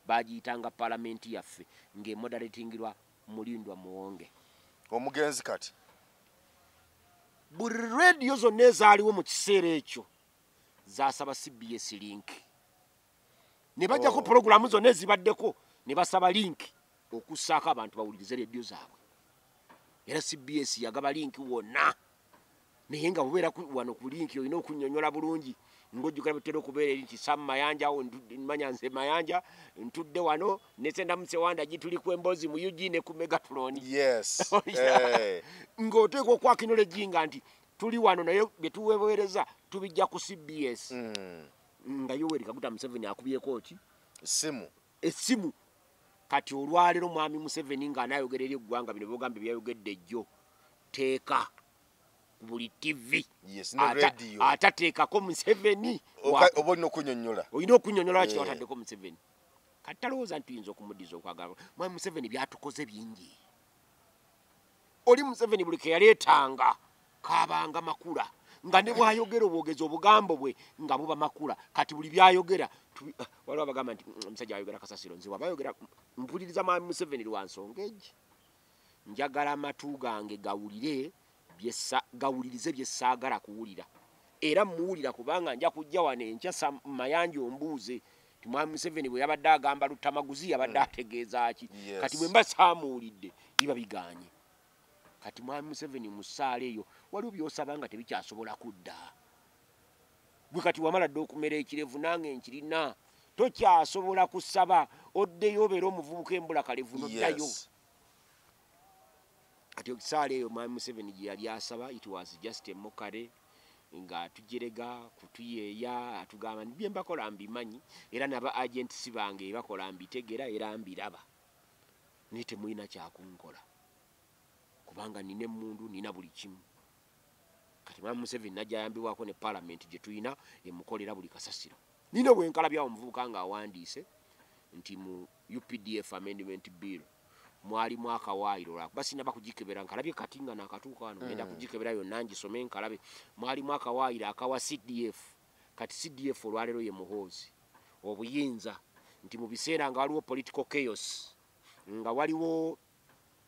bagiyitanga palamenti yaffe ng'emoderatingirwa Mulindwa Muwonge. Omugenzi kati. Buli radio zonna ezaaliwo mu kiseera ekyo zaasaba CBS link. Ne bajjako puroguraamu zonna ezibaddeko ne basaba link okussaako abantu bawulirize rediyo zaabwe. Era CBS yagaba link wonna. Naye nga bubeera wano ku link olina okunnyonnyola bulungi ng'ojjukira bitera okubeera eri nti Sam Mayanja awo manya nze Mayanja ntudde wano ne Ssendamu Ssewanda gituli ku emboozi mu UG ne ku Megatron. Yes. Ng'oteekwa okwakinologinga nti tuli wano naye bye tuweweereza tubijja ku CBS. Nga Yoweri Kaguta Museveni akubyeko ki? Essimu. Essimu. Kati olwaleero Mwami Museveni ng'anaayogera eri eggwanga bino by'ogambye byayogedde ejjo teeka ku buli TV. Yes, ne radio. Atateekako Museveni. Oba olina okunnyonnyola. Olina okunnyonnyola lwaki wataddeko Museveni. Kati talowooza nti tuyinza okumuddiza okwagala. Mwami Museveni byatukoze bingi. Oli Museveni buli ke yaleetanga kaabanga makula. Nga ne bw'ayogera obwogezi obugambo bwe nga buba makula. Kati buli by'ayogera waliwo abagamba nti omusajja ayogera kasasiro. Nze bw'aba ayogera mpuliriza Mwami Museveni lwa nsonga egi. Njagala amatu gange gawulire gawulirize bye saagala kuwulira. Era mmuwulira kubanga nja kujja wano enkya Mayanja ombuuze nti Mwami Museveni bwe yabadde agamba Luttamaguzi yabadde ategeeza ki. Kati bwe mba saamuwulidde biba bigaanye. Kati Mwami Museveni mu ssaala eyo waliwo by'osaba nga tebikyasobola kudda. Gwe kati wamala dda okumera ekirevu nange nkirina tokyasobola kusaba oddeyo obeere omuvubuka embula kalevu n'oddayo. Kati esaala eyo Mwami Museveni gye yali asaba it was just a mockery nga tujerega kutuyeeya atugamba nti bye mbakola mbimanyi era n'aba agents bange bakola mbitegera era mbiraba naye temulina kyakunkola kubanga nina emmundu nina buli kimu. Kati Mwami Museveni najja ayambibwako ne palamenti gye tulina emukolera buli kasasiro. Nina bwe nkalabyawo omuvubuka ng'awandiise nti mu UPDF amendment bill mwalimu akawaayiro lwakuba sinnaba kugikebera nkalabye kati nga naakatuuka wano ngenda kugikebera yonna ngisome nkalabe. Mwalimu akawaayiro akawa CDF. Kati CDF olwaleero ye Muhoozi obuyinza nti mu biseera nga waliwo political chaos nga waliwo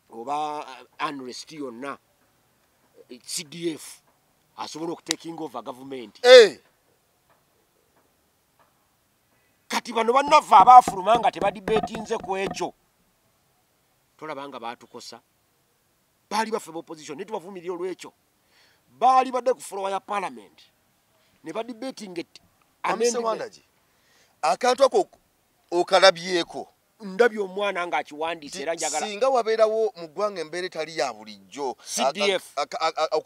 oba unrest yonna CDF asobola okutaking over government. Kati bano bannaffe abaafuluma nga tebadibeetinze ku ekyo tolaba nga baatukosa. Baali baffe b'opposition ne tubavumirira olw'ekyo. Baali badde ku floor ya parliament ne badibeetinga amendment. Akantu ako okalabyeko. Ndabye omwana ng'akiwandiise era njagala singa wabeerawo mu ggwanga embeera etali ya bulijjo CDF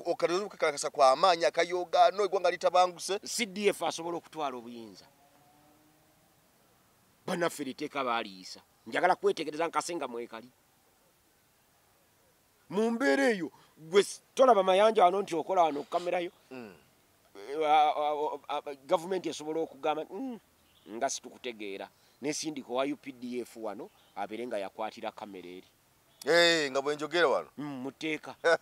okakalakasa kwa amaanyi akayogaano eggwanga litabanguse CDF asobola okutwala obuyinza. Bannaffe eriteeka baaliyisa. Njagala kwetegereza nkasenga mwekali. Mu mbeera eyo gwe tolaba Mayanja wano nti okola wano okukamerayo. Gavumenti esobola okugamba nga situkutegeera nesindika owa UPDF wano abeere nga yakwatira kamera eri. Nga bwe njogera wano muteeka ne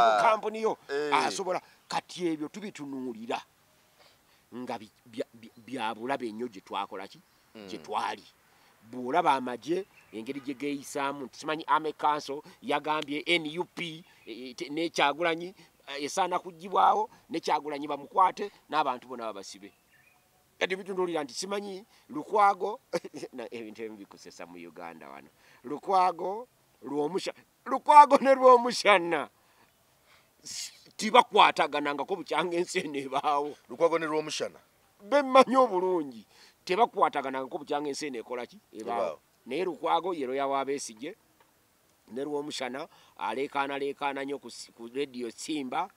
ku kampuni yo asobola. Kati ebyo tubitunuulira. nga bya bulabe nnyo gye twakola ki gye twali. Bw'olaba amagye engeri gye geeyisaamu nti simanyi Army Council yagambye NUP ne Kyagulanyi esaana kuggyibwawo, ne Kyagulanyi bamukwate n'abantu bonna babasibe. Kati bitunuulira nti simanyi Lukwago ebintu ebimu bikusesa mu Uganda wano. Lukwago Lukwago ne Rwomushana tibakwataganangako bukyanga ensi eno ebaawo. Lukwago ne Rwomushana bemmanyi obulungi tebakwataganangako bukyanga ensi eno ekola ki ebaawo. Naye Lukwago ye looya wa Besigye ne Rwomushana aleekaana nnyo ku Radio Simba.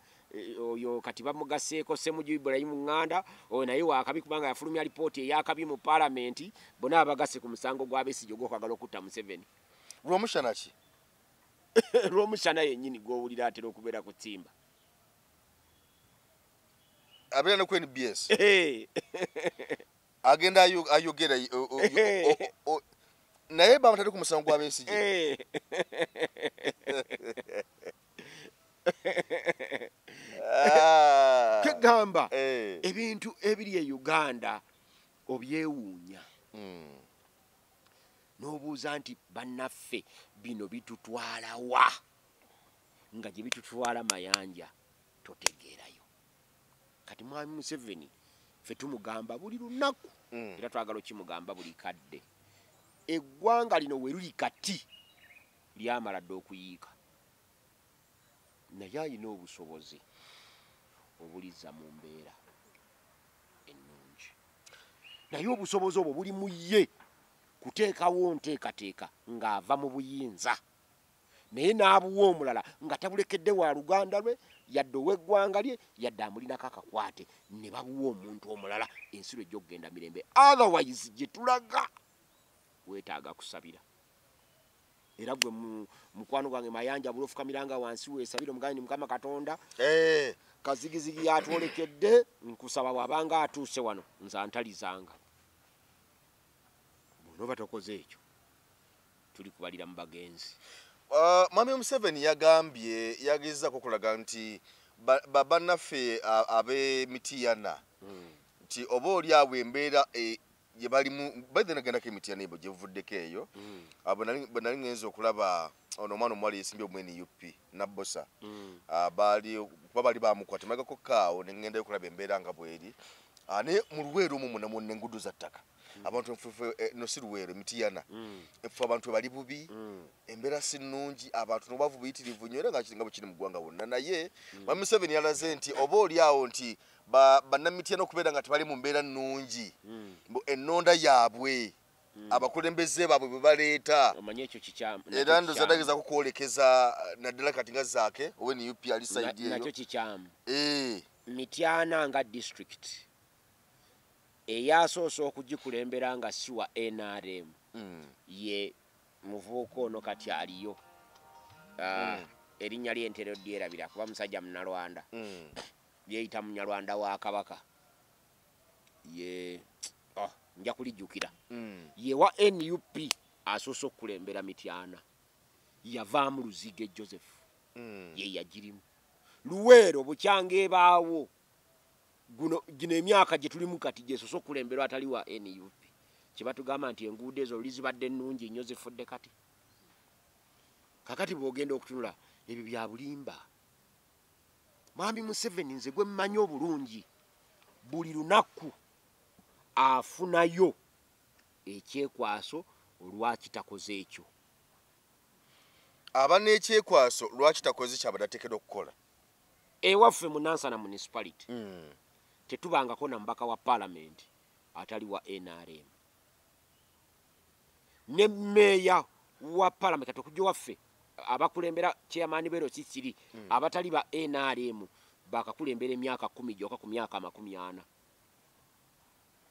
Oyo kati bamugaseeko Ssemujju Ibrahim Nganda, oyo naye wakabi kubanga yafulumya alipooti eyakabi mu paalamenti. Bonna abagasse ku musango gwa Besigye ogw'okwagala okutta Museveni. Rwomushana ki? Rwomushana yennyini gw'owulira atera okubeera ku Simba. Abeera ne ku NBS. Agenda ayogera naye bamutadde ku musango gwa Besigye. Kegamba ebintu ebiri e Uganda obyewuunya. N'obuuza nti bannaffe bino bitutwala wa? Nga gye bitutwala Mayanja totegeerayo. Kati Mwami Museveni ffe tumugamba buli lunaku era twagala okimugamba buli kadde. Eggwanga lino we luli kati lyamala dda okuyiika, naye alina obusobozi obulizza mu mbeera ennungi. Naye obusobozi obwo buli mu ye kuteekawo nteekateeka ng'ava mu buyinza, naye n'abuwa omulala nga tabulekedde wa luganda lwe yadde ow'eggwanga lye yadde amulinako akakwate, ne babuwa omuntu omulala ensi lwejja okugenda mirembe. Otherwise gye tulaga weetaaga kusabira. Era gwe mukwano gwange Mayanja buli ofukamiranga wansi weesabire omugambe nti Mukama Katonda kazigizigi yatwolekedde, nkusaba bw'abanga atuuse wano nze antalizanga. Bw'onooba tokoze ekyo tuli kubalira mu bagenzi. Mwami Museveni yagambye yagezaako okulaga nti bannaffe ab'emitiyana nti oba oli awo embeera gye balimu baithe nagendako emitiyana ebo gye buvuddeko eyo. Bwe nali ngenze okulaba ono omwana omuwala yesimbye omu NUP Nabbosa, baali kuba bali bamukwata emabegako kaawo ne ŋŋendayo okulaba embeera nga bw'eri. Naye mu Luweero omwo mwonna mwonna enguudo za ttaka. Abantu enfuufu no si Luweero Mitiyana enfuufu abantu bali bubi, embeera si nnungi, abantu n'obwavu buyitirivu nnyo era nga kiringa bwe kiri mu ggwanga wonna. Naye Mwami Museveni yalaze nti oba oli awo nti bannamitiyana okubeera nga tebali mu mbeera nnungi, ennonda yaabwe abakulembeze baabwe bwe baleeta. Omanyi ekyo kikyamu. Era ndowooza ndagezaako kwolekeza naddala kati nga Zaake owe NUP ali sayidi eyo. Nakyo kikyamu. Mityana nga district eyasoose okugikulembera nga si wa NRM ye muvubuka ono kati aliyo. Erinnya lye ntera odyerabira kuba musajja Munnalwanda. Lyeyita Munyarwanda wa Kabaka. Ye nja kulijjukira. Ye wa NUP asoose okukulembera Mityana. Yavaamu Luzige Joseph. Ye yagirimu. Luweero bukyanga ebaawo. Gino emyaka gye tulimu kati gyesoose okukulemberwa atali wa NUP. Kye batugamba nti enguudo ezo luli zibadde nnungi nnyo zifudde kati. Kakati bw'ogenda okutunula ebyo bya bulimba. Mwami Museveni nze gwe mmanyi obulungi buli lunaku afunayo ekyekwaso lwaki takoze ekyo. Aba n'ekyekwaso lwaki takoze kyabadde ateekeddwa okukola. Ewaffe mu Nansana Municipality tetubangako na mubaka wa paalamenti atali wa NRM. Ne mmeeya wa paalamenti kati okujja waffe abakulembera chairman b'ero Sisiri abatali ba NRM bakakulembera emyaka 10 gyokka ku myaka 40.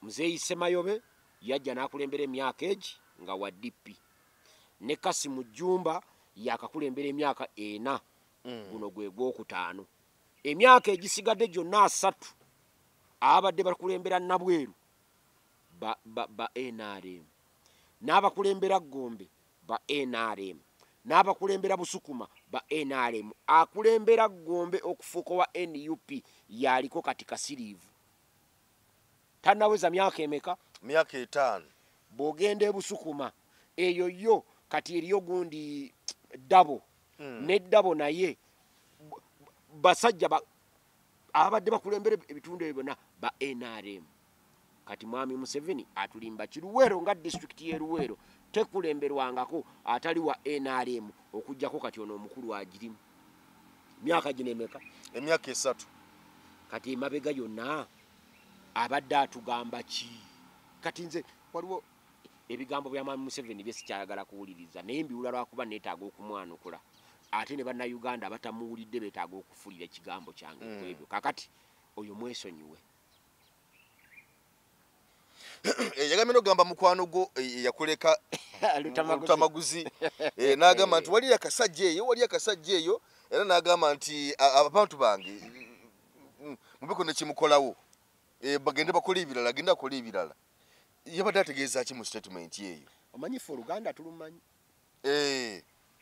Muzeeyi Ssemayobe yajja n'akulembera emyaka egi nga wa DP. Ne Kasimu Jjumba yakakulembera emyaka 4 guno gwe gwokutaano. Emyaka egisigadde gyonna 3 abadde bakulembera Nabweru ba NRM, n'abakulembera Gombe ba NRM, n'abakulembera Busukuma ba NRM. Akulembera Gombe okufuuka wa NUP yaliko kati Kasiriivu. Tannaweza myaka emeka? Myaka 5. Bw'ogenda ebusukuma eyo yo kati eriyo gundi ddabo n'eddabo, naye basajja abadde bakulembera ebitundu ebyo byonna ba NRM. Kati mwami Museveni atulimba kiruweero nga disitulikiti y'e Luweero tekulemberwangako atali wa NRM okuggyako kati ono omukulu agirimu myaka gino emeka? Emyaka 3. Kati emabega yonna abadde atugamba ki? Kati nze waliwo ebigambo bya mwami Museveni bye sikyayagala kuwuliriza, naye mbiwula lwakuba neetaaga okumwanukula, ate ne bannayuganda abatamuwulidde beetaaga okufulira ekigambo kyange ku ebyo. Kakati oyo mwesonyiwe. Yagambye n'ogamba mukwano gwo yakuleka Lutamaguzi, n'agamba nti wali akasajja eyo, wali akasajja eyo, era n'agamba nti abantu bange mubeko ne kimukolawo, bagende bakole ebirala, agende akole ebirala. Yabadde ategeeza ki mu statement eyo? Omanyi ffe Oluganda tulumanyi.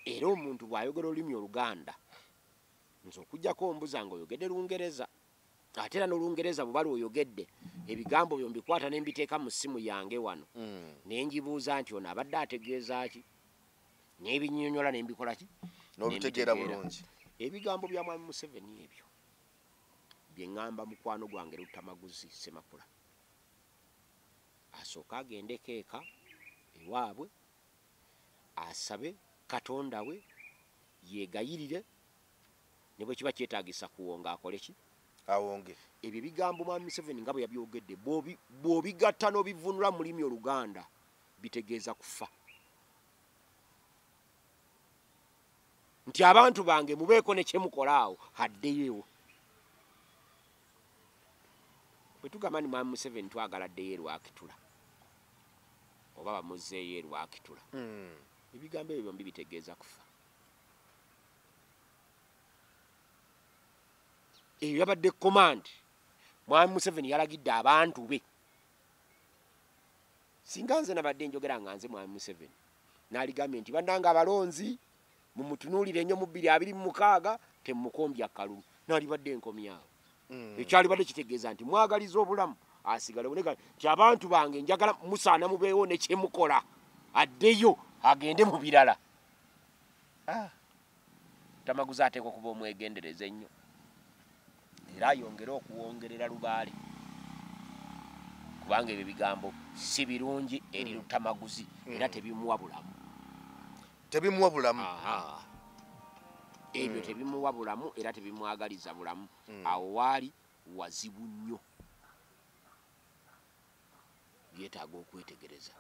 Era omuntu bw'ayogera olulimi Oluganda, nze okuggyako ombuza ng'oyogedde Lungereza, ate era n'Olungereza bwe bali oyogedde ebigambo byo mbikwata ne mbiteeka mu ssimu yange wano, ne ngibuuza nti ono abadde ategeeza ki, n'ebinnyonnyola ne mbikola ki, n'obitegeera bulungi. Ebigambo bya mwami Museveni ebyo bye ŋŋamba mukwano gwange Lutamaguzi Ssemakula, asooke agendeko eka ewaabwe asabe Katonda we yeegayirire, ne bwe kiba kyetaagisa kuwonga akole ki? Awonge. Ebyo ebigambo mwami Museveni nga bwe yabyogedde bw'obigatta n'obivunula mu lulimi Oluganda bitegeeza kufa. Nti abantu bange mubeeko ne kye mukola awo, addeyo. Bwe tugamba nti mwami Museveni twagala addeyo e Rwakitula oba bamuzzeeyo e Rwakitula, ebigambo ebyo byombi bitegeeza kufa. Eyo yabadde command. Mwami Museveni yalagidde abantu be. Singa nze nabadde njogera nga nze mwami Museveni, n'aligambye nti bannange abalonzi mumutunuulire nnyo mu 2026 temukombya kalulu, n'alibadde enkomyawo. Ekyalibadde kitegeeza nti mwagaliza obulamu asigale boneka nti abantu bange njagala musaana mubeewo ne kyemukola, addeyo agende mu birala. Tamaguzi ateekwa okuba omwegendereza ennyo, era ayongere okuwongerera lubaale, kubanga ebyo bigambo si birungi eri Lutamaguzi, era tebimuwa bulamu. Tebimuwa bulamu. Ebyo tebimuwa bulamu era tebimwagaliza bulamu. Awo waali wazibu nnyo, byetaaga okwetegereza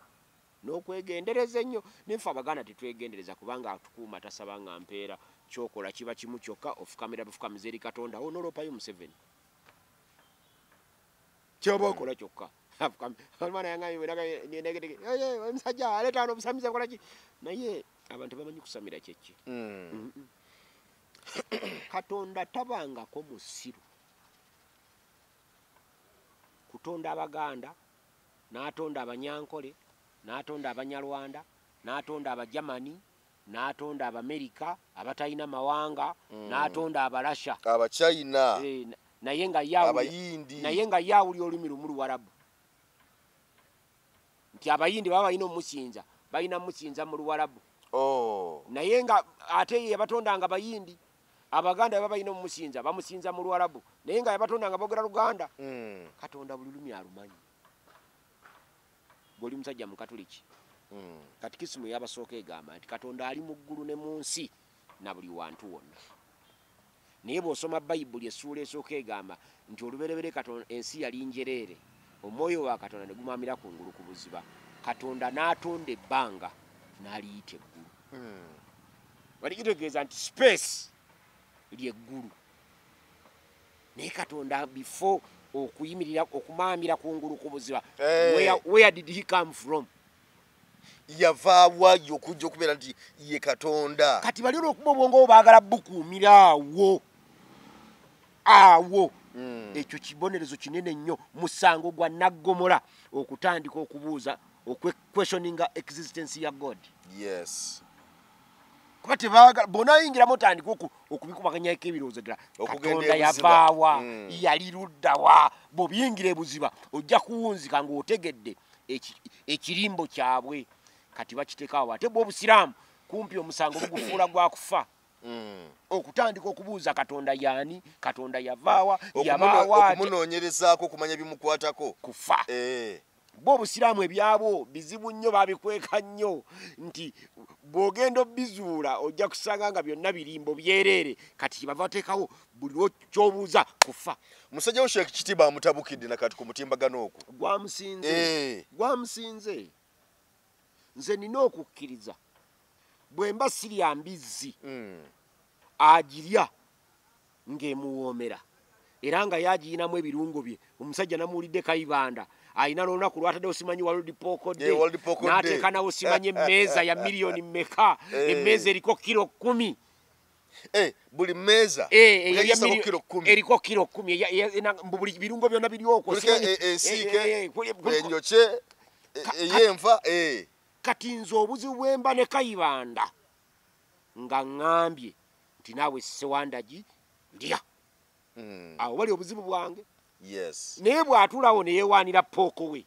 n'okwegendereza ennyo. Nenfe Abaganda tetwegendereza, kubanga atukuuma tasaba nga mpeera. Kyokola kiba kimu kyokka, ofukamira bufukamiza eri Katonda wo n'oloopayo Museveni. Kyoba okola kyokka. Omusajja aleeta wano obusamize bukola ki? Naye abantu bamanyi kusamira kyeki. Katonda tabangako musiru kutonda Abaganda, n'atonda Abanyankole, n'atonda Abanyarwanda, n'atonda Abajamani, n'atonda Abamerika abatalina mawanga, n'atonda Abalasha, Abachina, naye nga Abayindi, naye nga yaawulira olulimi lumu Luwarabu. Nti Abayindi baba balina omusinza, balina musinza mu Luwarabu. Naye nga ate ye yabatondanga Bayindi, Abaganda baba balina omusinza, bamusinza mu Luwarabu, naye nga yabatondanga boogera Luganda. Katonda buli lulimi alumanyi. Bw'oli musajja Mukatuliki, katikisimu yabasooka egamba nti Katonda ali mu ggulu ne mu nsi na buli wantu wonna. Naye bw'osoma Bayibuli essuula esooka egamba nti olubereberye Katonda ensi yali njereere, omwoyo wa Katonda ne gumamira ku ngulu ku buziba, Katonda n'atonda ebbanga n'aliyita eggulu. Wali kitegeeza nti space ly'eggulu. Naye Katonda before okuyimirira okumaamira ku ngulu ku buziba, where did he come from? Yavaawa okujja okubeera nti ye Katonda. Kati bali olw'okuba obwongo bwo baagala bukuumira awo awo. Ekyo kibonerezo kinene nnyo, musango gwa naggomola okutandika okubuuza, okwequestioninga existence ya God. Yes. Kuba tebaagala bw'onaayingiramu otandika okubikubaganyako ebirowoozo ddala Okugenda Katonda ebuziba. yavaawa, yali luddawa. Bw'obiyingira ebuziba ojja kuwunzika ng'otegedde ekirimbo kyabwe. Kati bakiteekawo ate bwe obusiraamu kumpi omusango bugufuula gwa kufa. Okutandika okubuuza Katonda yaani, Katonda yavaawa, yabaawa atya? Okumunoonyerezaako okumanya bimukwatako. Kufa. Bo obusiraamu ebyabwo bizibu nnyo, babikweka nnyo nti bw'ogenda obizuula ojja kusanga nga byonna birimbo byereere. Kati kyebava bateekawo buli lw'okyobuuza kufa. Musajja wo Sheikh Kitiba amutabukidde nakati ku mutimbagano ogwo. Gwamusinze. Gwamusinze. Nze nina okukkiriza bwe mba sirya mbizzi agirya ng'emuwoomera era nga yagiyinamu ebirungo bye. Omusajja namuwulidde Kayibanda alina n'olunaku lwataddewo simanyi World Pork Day, Yeah, World Pork Day. n'ateeka nawo simanyi emmeeza ya miliyoni mmeka, emmeeza eriko kiro 10. Buli mmeeza Eyo ya yagisako kiro 10. Eriko kiro 10, mbu buli birungo byonna biri okwo, Kuliko simanyi ensiike, enjokye, ey'enva. Kati nze obuzibu bwe mba ne Kayibanda nga ŋŋambye nti naawe Ssewandagi ndya. Awo wali obuzibu bwange. Naye bw'atuulawo ne yeewaanira pork we,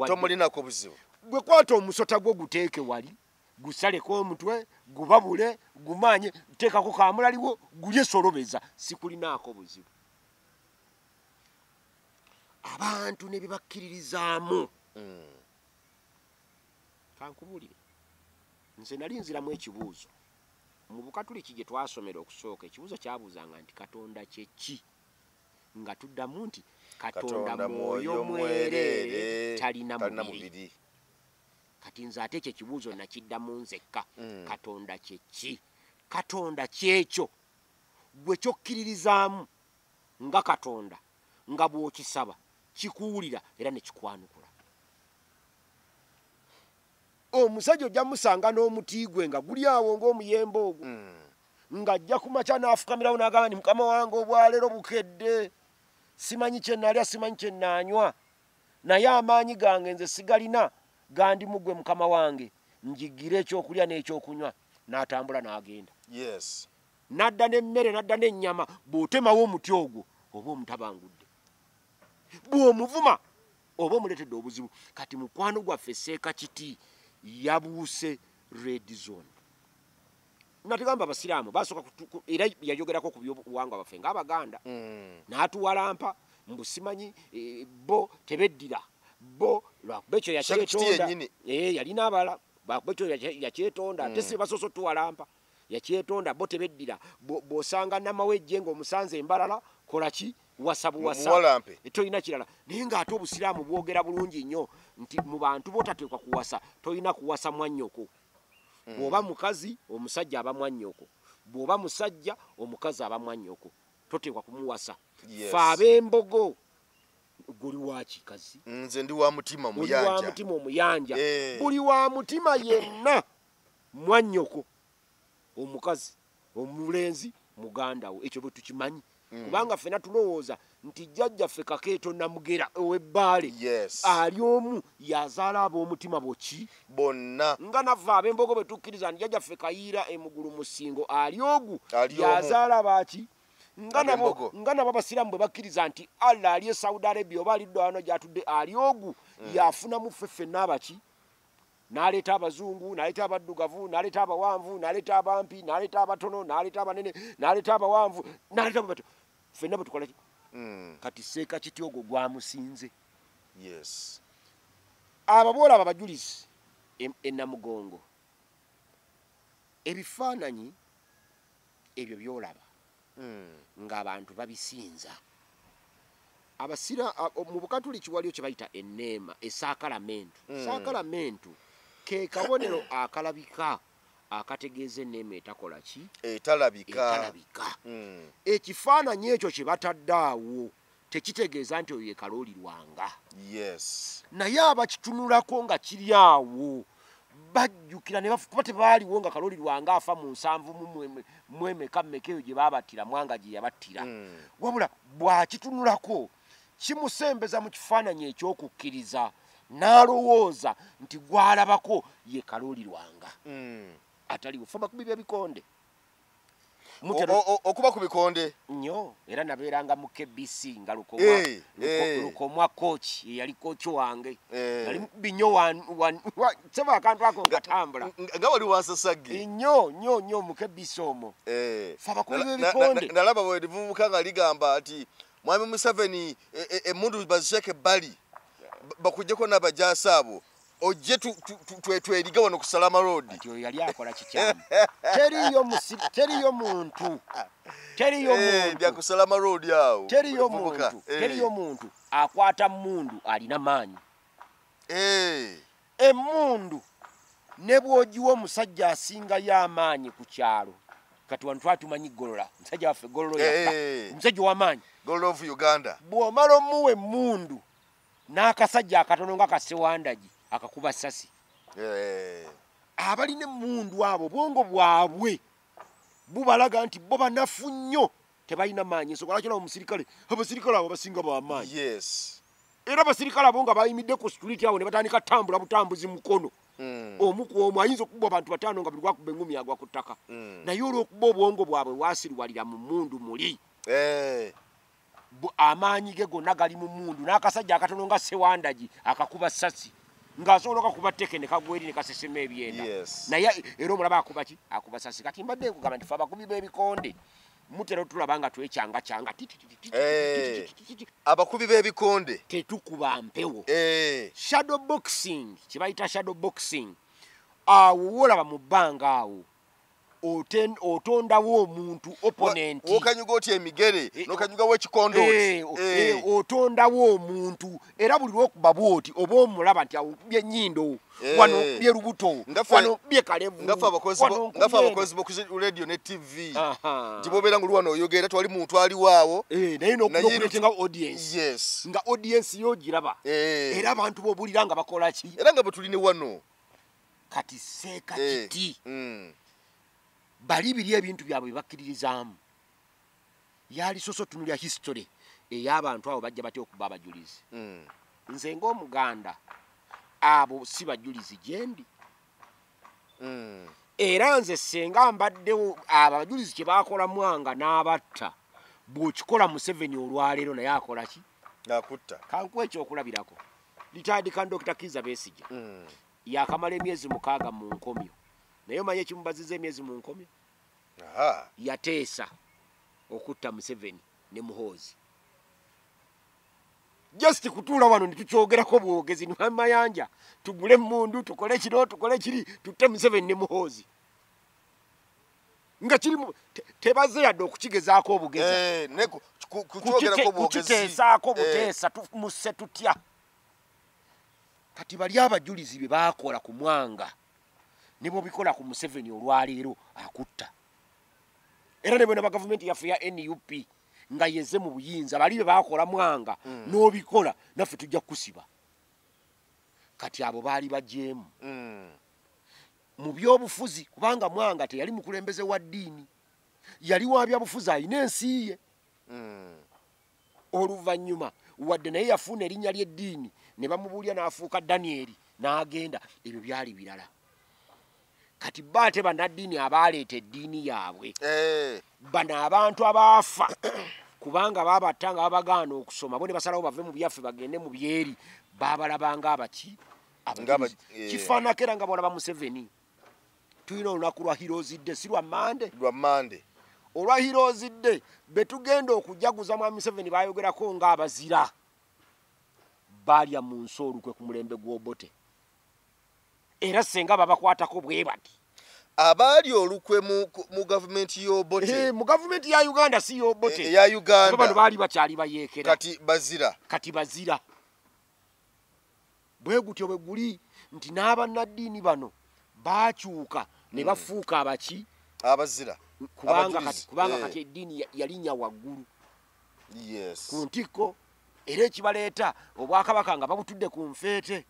Tomulinako buzibu. Gwe kwata omusota gwo guteeke wali, gusaleko omutwe, gubabule, gumanye, teekako kamulaliwo, gulye solobeza, sikulinaako buzibu. Abantu ne bye bakkiririzaamu. Kankubuulire, nze nali nziramu ekibuuzo. Mu Bukatuliki gye twasomera okusooka, ekibuuzo kyabuuzanga nti Katonda kye ki? Nga tuddamu nti Katonda Katonda mwoyo mwoyo mwereere, mwereere, talina talina mubiri. mubiri. Kati nze ate ekyo ekibuuzo nakiddamu nzekka. Katonda kye ki? Katonda kyekyo gwe kyokkiririzaamu nga Katonda, nga bw'okisaba kikuwulira era ne kikwanukula. Omusajja ojja musanga n'omuti gwe nga guli awo ng'omuyembe ogwo, ng'ajja ku makya n'afukamirawo n'agamba nti Mukama wange obwaleero bukedde, simanyi kye nalya, simanyi kye naanywa, naye amaanyi gange nze sigalina, gandi mu ggwe Mukama wange, njigire ekyokulya n'ekyokunywa. N'atambula n'agenda. N'adda n'emmere, n'adda n'ennyama. Bw'otemawo omuti ogwo oba omutabangudde, bw'omuvuma oba omuleetedde obuzibu. Kati mukwano gwaffe Seeka Kiti yabuuse red zone. Natugamba abasiraamu basooka era yayogerako ku byobuwangwa bwaffe ng'Abaganda. N'atuwalampa mbu simanyi, bo tebeddira, bo lwakuba ekyo Sheikh Kiti yakyetonda. yennyini. Yalina abalala, lwakuba ekyo yakyetonda, ate si basoose otuwalampa, yakyetonda. Bo tebeddira. Bw'osanga Namawejje ng'omusanze embalala, kola ki? Wasa buwasa. Muwalampe. Tolina kirala. Naye ng'ate obusiraamu bwogera bulungi nnyo nti mu bantu b'otateekwa kuwasa, tolina kuwasa mwannyoko. Bw'oba mukazi, omusajja aba mwannyoko. Bw'oba musajja, omukazi aba mwannyoko, toteekwa kumuwasa. Fe ab'embogo, goli wa kikazi? Nze ndi wa mutima Oli wa muyanja. mutima omuyanja. Buli wa mutima yenna mwannyoko omukazi, omulenzi muganda wo. Ekyo bwe tukimanyi. Kubanga ffenna tulowooza nti jjajjaffe Kakeeto Namugera ow'Ebbaale ali omu yazaala ab'omutima boki bonna. Nga naffe ab'embogo bwe tukkiriza nti jjajjaffe Kayiira Emugulu Musingo ali ogu Ali omu. yazaala baki, nga nabo Ab'embogo. nga nabo abasiraamu bwe bakkiriza nti Allah ali e Saudi Arabia oba ali ddwano gy'atudde ali ogu yafunamu ffe ffenna abaki, n'aleeta abazungu, n'aleeta abaddugavu, n'aleeta abawanvu, n'aleeta abampi, n'aleeta abatono, n'aleeta abanene, n'aleeta abawanvu, n'aleeta abato, ffenna bwe tukola ki? Kati Seeka Kiti ogwo gwamusinze. Abo boolaba abajulizi e Namugongo, ebifaananyi ebyo by'olaba ng'abantu babisinza. Abasira mu Bukatuliki waliyo kye bayita enneema, esaakalamentu. Saakalamentu ke kabonero akalabika akategeeza enneema etakola ki? Etalabika. Etalabika. Ekifaananyi ekyo kye batadde awo tekitegeeza nti oyo ye Kalooli Lwanga. Naye abakitunulako nga kiri awo bajjukira ne kuba tebaaliwo nga Kalooli Lwanga afa mu nsanvu mu mwemeka mmeka eyo gye baabattira, Mwanga gye yabattira. Wabula bw'akitunulako kimusembeza mu kifaananyi eky'okukkiriza n'alowooza nti gw'alabako ye Kalooli Lwanga. Ataliwo fe bakubi b'ebikonde. Okuba ku bikonde nnyo. Era nabeeranga mu KBC nga Lukomwa coach yali coach wange. Nali mukubi nnyo, seba akantu ako katambula nga wali wansasagge nnyo nnyo nnyo mu KBC omwo. Fe abakubi b'ebikonde. Nalaba bwe livubuka nga ligamba nti Mwami Museveni, emmundu baziteeke ebbali, bakuggyeko n'abajaasi abo, ojje tweriga wano ku Salama Road. Kati oyo yali akola kikyamu. Teriyo muntu, teriyo muntu bya ku Salama Road awo. Teriyo muntu, teriyo muntu akwata mmundu alina maanyi. Emmundu ne bw'ogiwa omusajja asingayo amaanyi ku kyalo. Kati wano twali tumanyi Golola, omusajja waffe Golola yafa, omusajja ow'amaanyi, Golola of Uganda. Bw'omala omuwa emmundu n'akasajja akatono nga Kasewandagi akakuba ssasi. Abalina emmundu abo obwongo bwabwe bubalaga nti bo banafu nnyo, tebalina maanyi. Ensonga lwaki olaba omusirikale, abasirikale abo basinga b'amaanyi. Era abasirikale abo nga bayimidde ku street awo ne batandika tambula butambuzi mukono, omu ku omu ayinza okukuba abantu 5 nga buli lwakuba engumi agwa ku ttaka. Naye olw'okuba obwongo bwabwe bwasiriwalira mu mmundu muli, amaanyi ge gonna gali mu mmundu, n'akasajja akatono nga Sewandagi akakuba ssasi ng'asobola okakuba tteke ne kagwa eri ne kasesema ebyenda. Naye era omulaba akuba ki? Akuba ssasi. Kati mbadde nkugamba nti fe abakubi b'ebikonde mutera otulaba nga twecyangacyanga. Abakubi b'ebikonde tetukuba mpewo. Shadow boxing, kye bayita shadow boxing, awo wolaba mu bbanga awo otondawo omuntu opponent. Wokanyuga otya emigere, n'okanyugawo ekikondo oti. Otondawo omuntu, era buli lwokuba bw'oti oba omulaba nti awo nkubye ennyindo, wano nkubye lubuto, wano nkubye kalevu. Nga ffe abakozi b'oku radio ne TV, nti bw'obeera ng'oli wano oyogera tewali muntu aliwo awo. Naye n'okuleetenga audience. Nga audience yo ogiraba. Era abantu b'obuulira nga bakola ki? Era nga bwe tuli ne wano. Kati seeka kiti. Bali biri ebintu byabwe bakkiririzaamu. Yali soso tunulya history ey'abantu abo bajja batya okuba abajulizi. Nze ng'Omuganda abo si bajulizi gye ndi. Era nze senga mbaddewo abo abajulizi kye baakola Mwanga n'abatta, bw'okikola Museveni olwaleero naye akola ki? Akutta. Kankuwe ekyokulabirako. Retired Dr. Kizza Besigye yakamala emyezi 6 mu nkomyo. Naye omanyi ekimubaziza emyezi mu nkomyo? Yateesa okutta Museveni ne Muhoozi. Just kutuula wano ne tukyogerako bwogezi ne Mayanja, tugule emmundu, tukole kino, tukole kiri, tutte Museveni ne Muhoozi. Nga kiri tebaze yadde okukigezaako obugezi. Kukiteesaako buteesa, tumusse tutya. Kati bali abajulizi bye baakola ku Mwanga ne bw'obikola ku Museveni olwaleero akutta. Era ne bwena gavumenti yaffe ya NUP nga yeze mu buyinza, bali be baakola Mwanga n'obikola naffe tujja kukusiba. Kati abo baali bajeemu mu byobufuzi, kubanga Mwanga teyali mukulembeze wa ddiini, yali wa byabufuzi, alina ensi ye. Oluvannyuma wadde naye yafuna erinnya ly'eddiini ne bamubuulya n'afuuka Danieri n'agenda, ebyo byali birala. Kati bo ate bannaddiini abaaleeta eddiini yaabwe, bano abantu abaafa kubanga baabatta nga babagaana okusoma, bo ne basalawo bave mu byaffe bagende mu byeri, baabalabanga abaki? Abajulizi. Kifaananako era nga bw'olaba Museveni. Tulina olunaku lwa Heroes Day, si lwa Mande? Lwa Mande. Olwa Heroes Day be tugenda okujaguza Mwami Museveni baayogerako ng'abazira. Baalya mu nsi olukwe ku mulembe gw'Obote. Era senga babakwatako bwe bati. Abaali olukwe mu gavumenti y'Obote. Mu gavumenti ya Uganda si y'Obote. Eya Uganda. Bano baali bakyali bayeekera. Kati bazira. Kati bazira. Bwe gutyo bwe guli nti n'abannaddiini bano baakyuka ne bafuuka abaki? Abazira. Kubanga kati eddiini yalinnya waggulu. Ku ntikko era ekibaleeta obwakabaka nga babutudde ku nfeete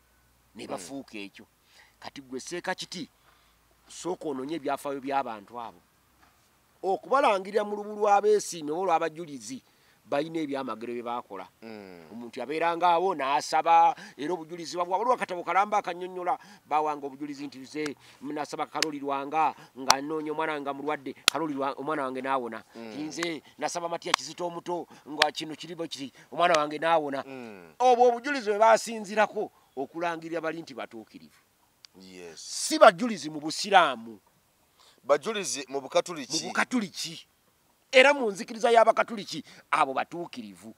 ne bafuuka ekyo. Kati gwe seeka kiti sooka onoonye ebyafaayo by'abantu abo. Okubalangirira mu lubu lw'abeesiimye oba olw'abajulizi Balina ebyamagero bye baakola. Omuntu yabeeranga awo n'asaba, era obujulizi bwabwe waliwo akatabo kalamba akannyonnyola, bawanga obujulizi nti nze nasaba Kaloli Lwanga nga nnoonya omwana wange nga mulwadde, Kaloli omwana wange n'awona. Nze nasaba Matiya Kizito omuto nga kino kiri bwe kiri, omwana wange n'awona. Obwo obujulizi bwe baasinzirako okulangirira bali nti batuukirivu. Si bajulizi mu Busiraamu. Bajulizi mu Bukatuliki. Mu Bukatuliki. Era mu nzikiriza y'Abakatuliki abo batuukirivu.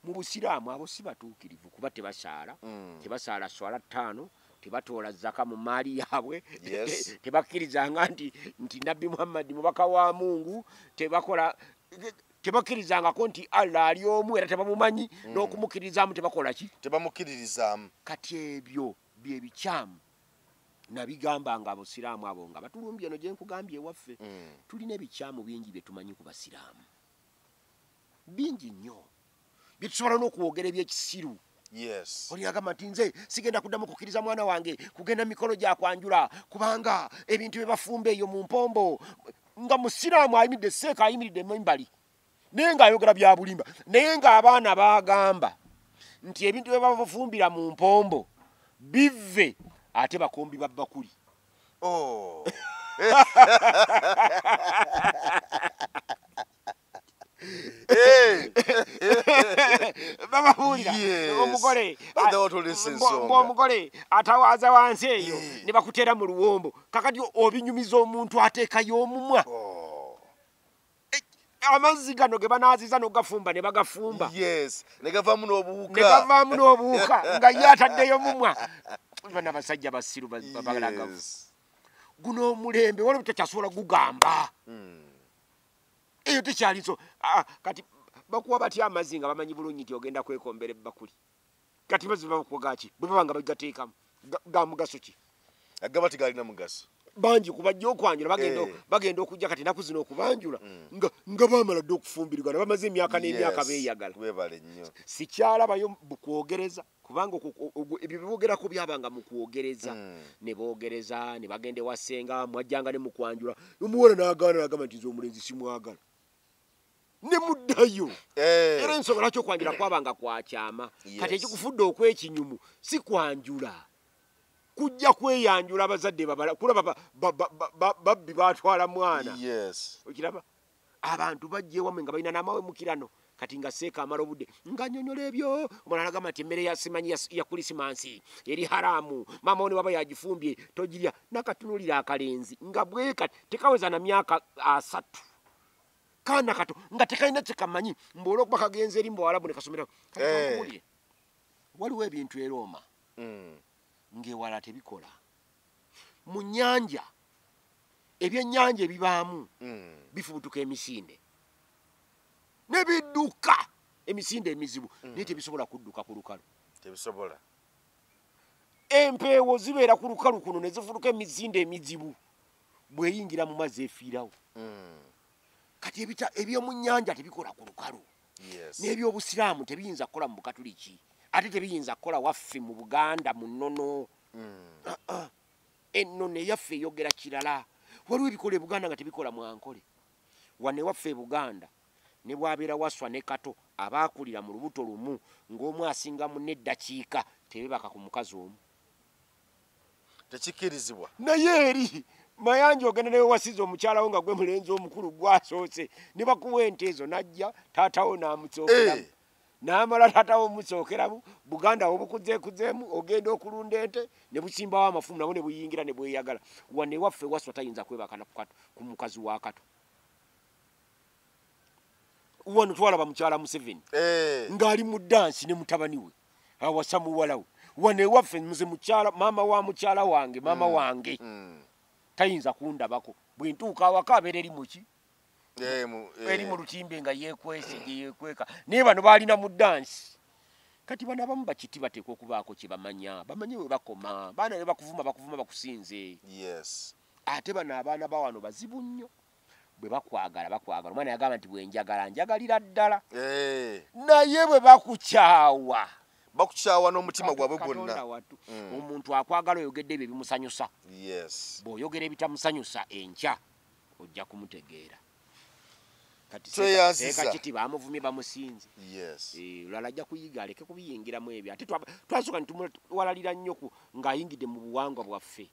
Mu Busiraamu abo si batuukirivu kuba tebasaala, tebasaala swala 5, tebatoola zaka mu maali yaabwe, tebakkirizanga nti Nabbi Muhammad mubaka wa Mungu, tebakola tebakkirizangako nti Allah ali omu era tebamumanyi, n'okumukkirizaamu tebakola ki? Tebamukkiririzaamu. Kati ebyo bye bikyamu. Nabigambanga Abasiraamu abo nga batulumbye eno gye nkugambye ewaffe. Tulina ebikyamu bingi bye tumanyi ku Basiraamu. Bingi nnyo. Bye tusobola n'okwogera eby'ekisiru. Oli agamba nti nze sigenda kuddamu kukkiriza mwana wange kugenda mikolo gya kwanjula kubanga ebintu bye bafumba eyo mu mpombo, nga Musiraamu ayimiridde seeka ayimiridde embali naye ng'ayogera bya bulimba, naye ng'abaana baagamba nti ebintu bye bafumbira mu mpombo bive ate bakombi ba bakuli. Bababuulira omugole omugole atawaaza wansi eyo ne bakuteera mu luwombo. Kakati obinyumiza omuntu ateekayo omumwa. Amazzi gano ge banaaziza n'ogafumba ne bagafumba. Ne gavaamu n'obuwuka. Ne gavaamu n'obuwuka nga ye ataddeyo mumwa. Bano abasajja basiru babalagavu. Guno omulembe waliwo tekyasobola gugamba. Eyo tekyali nso. Kati bakuwa batya amazzi nga bamanyi bulungi nti ogenda kwekombera ebbakuli. Kati mazzi bakuwa ki? Bwe baba nga bagateekamu ga mugaso ki? Agaba tegalina mugaso. Bangi kubajja okwanjula bagenda okujja kati ennaku zino okubanjula nga baamala dda okufumbirigana, bamaze emyaka n'emyaka beeyagala. Weebale nnyo. Sikyalabayo kwogereza kubanga ebyo bye boogerako byabanga mu kwogereza. Ne boogereza ne bagenda ewa ssenga, mwajjanga ne mu kwanjula. Omuwala n'agaana n'agamba nti nze omulenzi simwagala. Ne muddayo. Era ensonga lwaki okwanjula kwabanga kwa kyama. Kati ekikufudde okw'ekinyumu si kwanjula. Kujja kweyanjula abazadde babala kulaba babbi batwala mwana. Okiraba abantu bajja ewammwe nga balina n'amawe mu kirano. Kati nga seeka amala obudde nga nnyonnyola ebyo, omulala agamba nti emmere ya simanyi ya Krisimansi eri haramu, maama wo ne bw'aba yagifumbye togirya. N'akatunulira akalenzi nga bwe kati tekaweza na myaka 3, kaana kato nga tekalina kye kamanyi, mbu olw'okuba kagenze eri mu Buwarabu ne kasomera. Kati kankubuulire, waliwo ebintu e Rooma ng'ewala tebikola. Mu nnyanja ebyennyanja ebibaamu bifubutuka emisinde ne bidduka emisinde emizibu, naye tebisobola kudduka ku lukalu. Tebisobola. Empeewo zibeera ku lukalu kuno ne zifubutuka emisinde emizibu, bw'eyingira mu mazzi efiirawo. Kati eby'omu nnyanja tebikola ku lukalu. N'ebyobusiraamu tebiyinza kukola mu Bukatuliki, ate tebiyinza kukola waffe mu Buganda mu nnono. Ennono eyaffe eyogera kirala. Waliwo ebikola e Buganda nga tebikola mu Ankole. Wano ewaffe e Buganda ne bw'abeera Waswa ne Kato abaakulira mu lubuto lumu ng'omu asinga munne eddakiika tebeebaka ku mukazi omu. Tekikkirizibwa. Naye eri Mayanja ogenda ne wewasiza omukyala wo nga gwe mulenzi omukulu gwasoose ne bakuwa ente ezo n'ajja taatawo n'amusookeramu. N'amala taatawo omusookeramu, Buganda obukuzeekuzeemu ogenda okulunda ente ne busimbawo amafumu nabwo ne buyingira ne bweyagala. Wano ewaffe Waswa tayinza kwebaka ku mukazi wa Kato. Wano twalaba mukyala Museveni ng'ali mu ddansi ne mutabani we awasa muwala we. Wano ewaffe nze mukyala, maama wa mukyala wange, maama wange tayinza kundabako. Bwe ntuuka awaka abeera eri muki? Eri mu lutimbe nga yeekwese gye yeekweka. Naye bano baalina mu ddansi. Kati bano abamu bakiti bateekwa okubaako kye bamanya, bamanye we bakoma. Baana ne bakuvuma, bakuvuma bakusinze. Ate bano abaana ba wano bazibu nnyo. Bwe bakwagala, bakwagala. Omwana yagamba nti bwe njagala, njagalira ddala. Naye bwe bakukyawa, Bakukyawa n'omutima gwabwe gwonna. Katonda wattu. Omuntu akwagala oyogedde ebyo ebimusanyusa. Bw'oyogera ebitamusanyusa enkya ojja kumutegeera. Kati Tweyanziza. Seeka Kiti bamuvumye bamusinze. Yes. Olala ajja kuyiga aleke kubiyingiramu ebyo. Ate twasooka ne tumuwalalira nnyo ng'ayingidde mu buwangwa bwaffe.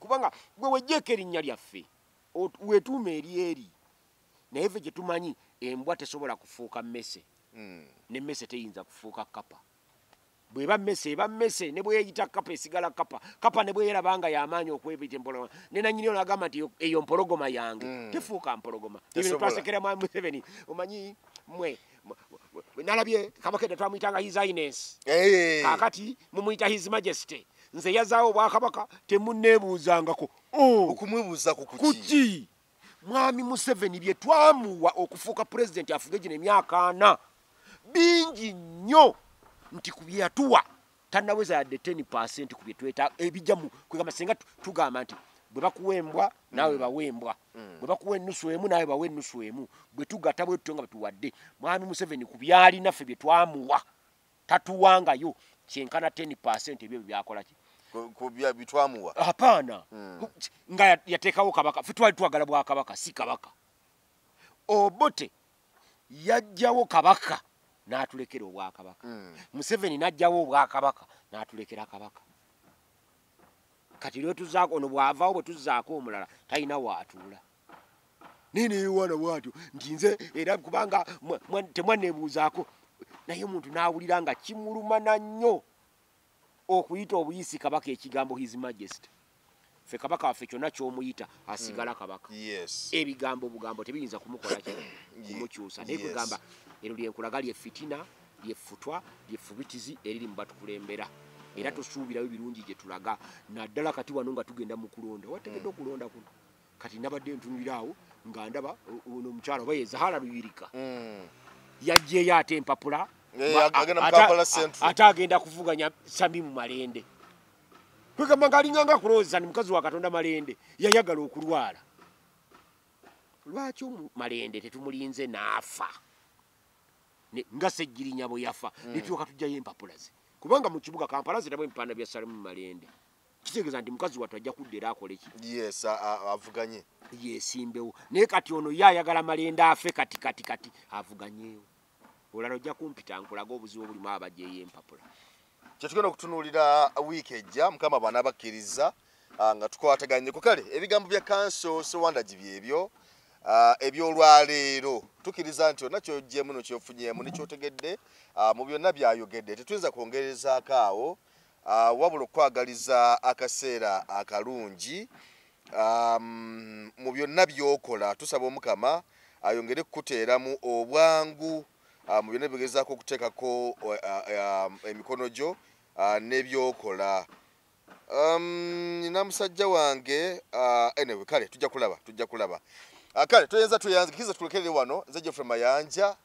Kubanga gwe weggyeko erinnya lyaffe, weetuuma eri, naye ffe gye tumanyi embwa tesobola kufuuka mmese. N'emmese teyinza kufuuka kkapa. Bw'eba mmese eba mmese, ne bwe yeeyita kkapa esigala kkapa. Kkapa ne bwe yeeraba nga y'amaanyi okwebita empologoma, ne nannyini ono agamba nti eyo mpologoma yange, tefuuka mpologoma. Ebyo Tesobola. twasekera Mwami Museveni, omanyi mmwe nalabye Kabaka edda twamuyitanga His Highness. Kaakati mumuyita His Majesty. Nze yazaawo obwakabaka temunneebuuzangako. Oh, Okumwebuuzaako kuki? Kuki? Mwami Museveni bye twamuwa okufuuka pulezidenti afuge gino emyaka 40 bingi nnyo, nti ku bye yatuwa tannaweza yadde 10% ku bye twetaaga ebijja mu kwegamba. Singa tugamba nti bwe bakuwa embwa naawe bawa embwa, bwe bakuwa ennusu emu naawe bawa ennusu emu, bwe tugatta bwe tutyo nga bwetuwadde Mwami Museveni ku byalina ffe bye twamuwa tatuwangayo kyenkana 10% ebyo byakola ki? Ku bitwamuwa. Hapana, nga yateekawo kabaka, ffe twali twagala bwakabaka, si kabaka. Obote yajjawo kabaka n'atulekera obwakabaka. Museveni n'ajjawo obwakabaka n'atulekera kabaka. Kati lwetuzaako ono bw'avaawo, bwe tuzzaako omulala talina waatuula, naye neyewaana bwatyo nti nze era kubanga temwanneebuuzaako. Naye omuntu n'awulira nga kimulumana nnyo okuyita obuyisi kabaka ekigambo His Majesty. Ffe kabaka waffe kyonna ky'omuyita asigala kabaka. Ebigambo obugambo tebiyinza kumukola ki? Kumukyusa. Naye kugamba eryo lyenkulaga lyefitina, lyeffutwa, lyeffubitizi eriri mu batukulembera, era tosuubirayo birungi gye tulaga, naddala kati wano nga tugenda mu kulonda. Wategedde okulonda kuno kati nabadde ntunulira awo nga ndaba ono omukyala oba ye Zahara Luyirika yaggyeyo ate empapula. Agenda mu Kampala Central. Ate agenda kuvuganya Samimu Malende. Kwegamba ng'alinganga kulowooza ni mukazi wa Katonda Malende yayagala okulwala. Lwaki Malende tetumulinze n'afa nga Ssegirinya bwe yafa, ne tulyoka tujjayo empapula ze? Kubanga mu kibuga Kampala zirabo ebipanda bya Salimu Malende, kitegeeza nti mukazi wattu ajja kudda era akole ki? Yes, avuganye. Yesimbewo. Naye kati ono ye ayagala Malende afe kati kati kati avuganyeewo. Olala ojja kumpita nkulaga obuzibu obulimu abajjeeyo empapula. Kyetugenda okutunuulira wiiki ejja, Mukama bw'anaabakkiriza, nga tukwataganyeko. Kale ebigambo bya Kanso Sewandagi byebyo ebyolwaleero. Tukkiriza nti yonna kyoggyemu no kyofunyeemu nekyotegedde mu byonna byayogedde. Tetuyinza kwongerezaako awo, wabula okwagaliza akaseera akalungi mu byonna by'okola. Tusaba Omukama ayongere kukuteeramu obwangu mu byonna bigezaako okuteekako emikono gyo n'ebyokola. Nina musajja wange, anyway, kale tujja kulaba, tujja kulaba. Kale toyenza tweyanze kiza tulekerere wano. Nze Geoffrey Mayanja,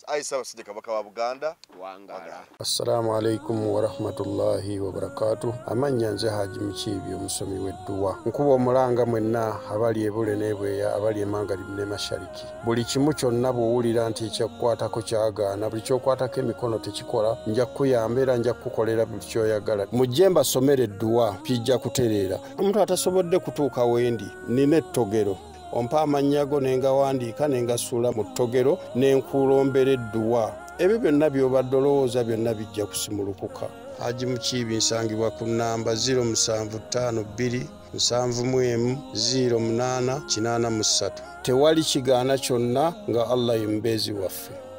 ayi Ssaabasajja Kabaka wa Buganda. Wangala. Assalamu alaikum warahmatullahi wabarakatuh. Amannya nze Haji Mukiibi, omusomi w'edduwa. Nkuba omulanga mwenna abali ebule n'ebweya, abali emangalibi ne mashariki. Buli kimu kyonna bw'owulira nti ekyakukwatako kyagaana, buli kyokwatako emikono tekikola, nja kukuyamba era nja kukukolera buli kyoyagala. Mujje mbasomere edduwa, kijja kutereera. Omuntu atasobodde kutuuka wendi, nina ettogero. Ompa amannya go ne ngawandiika ne ngasuula mu ttogero ne nkulombera edduwa. Ebyo byonna by'obadde olowooza byonna bijja kusimulukuka. Haji Mukiibi nsangibwa ku nnamba 0752 71 08 83. Tewali kigaana kyonna nga Allah ye mubeezi waffe.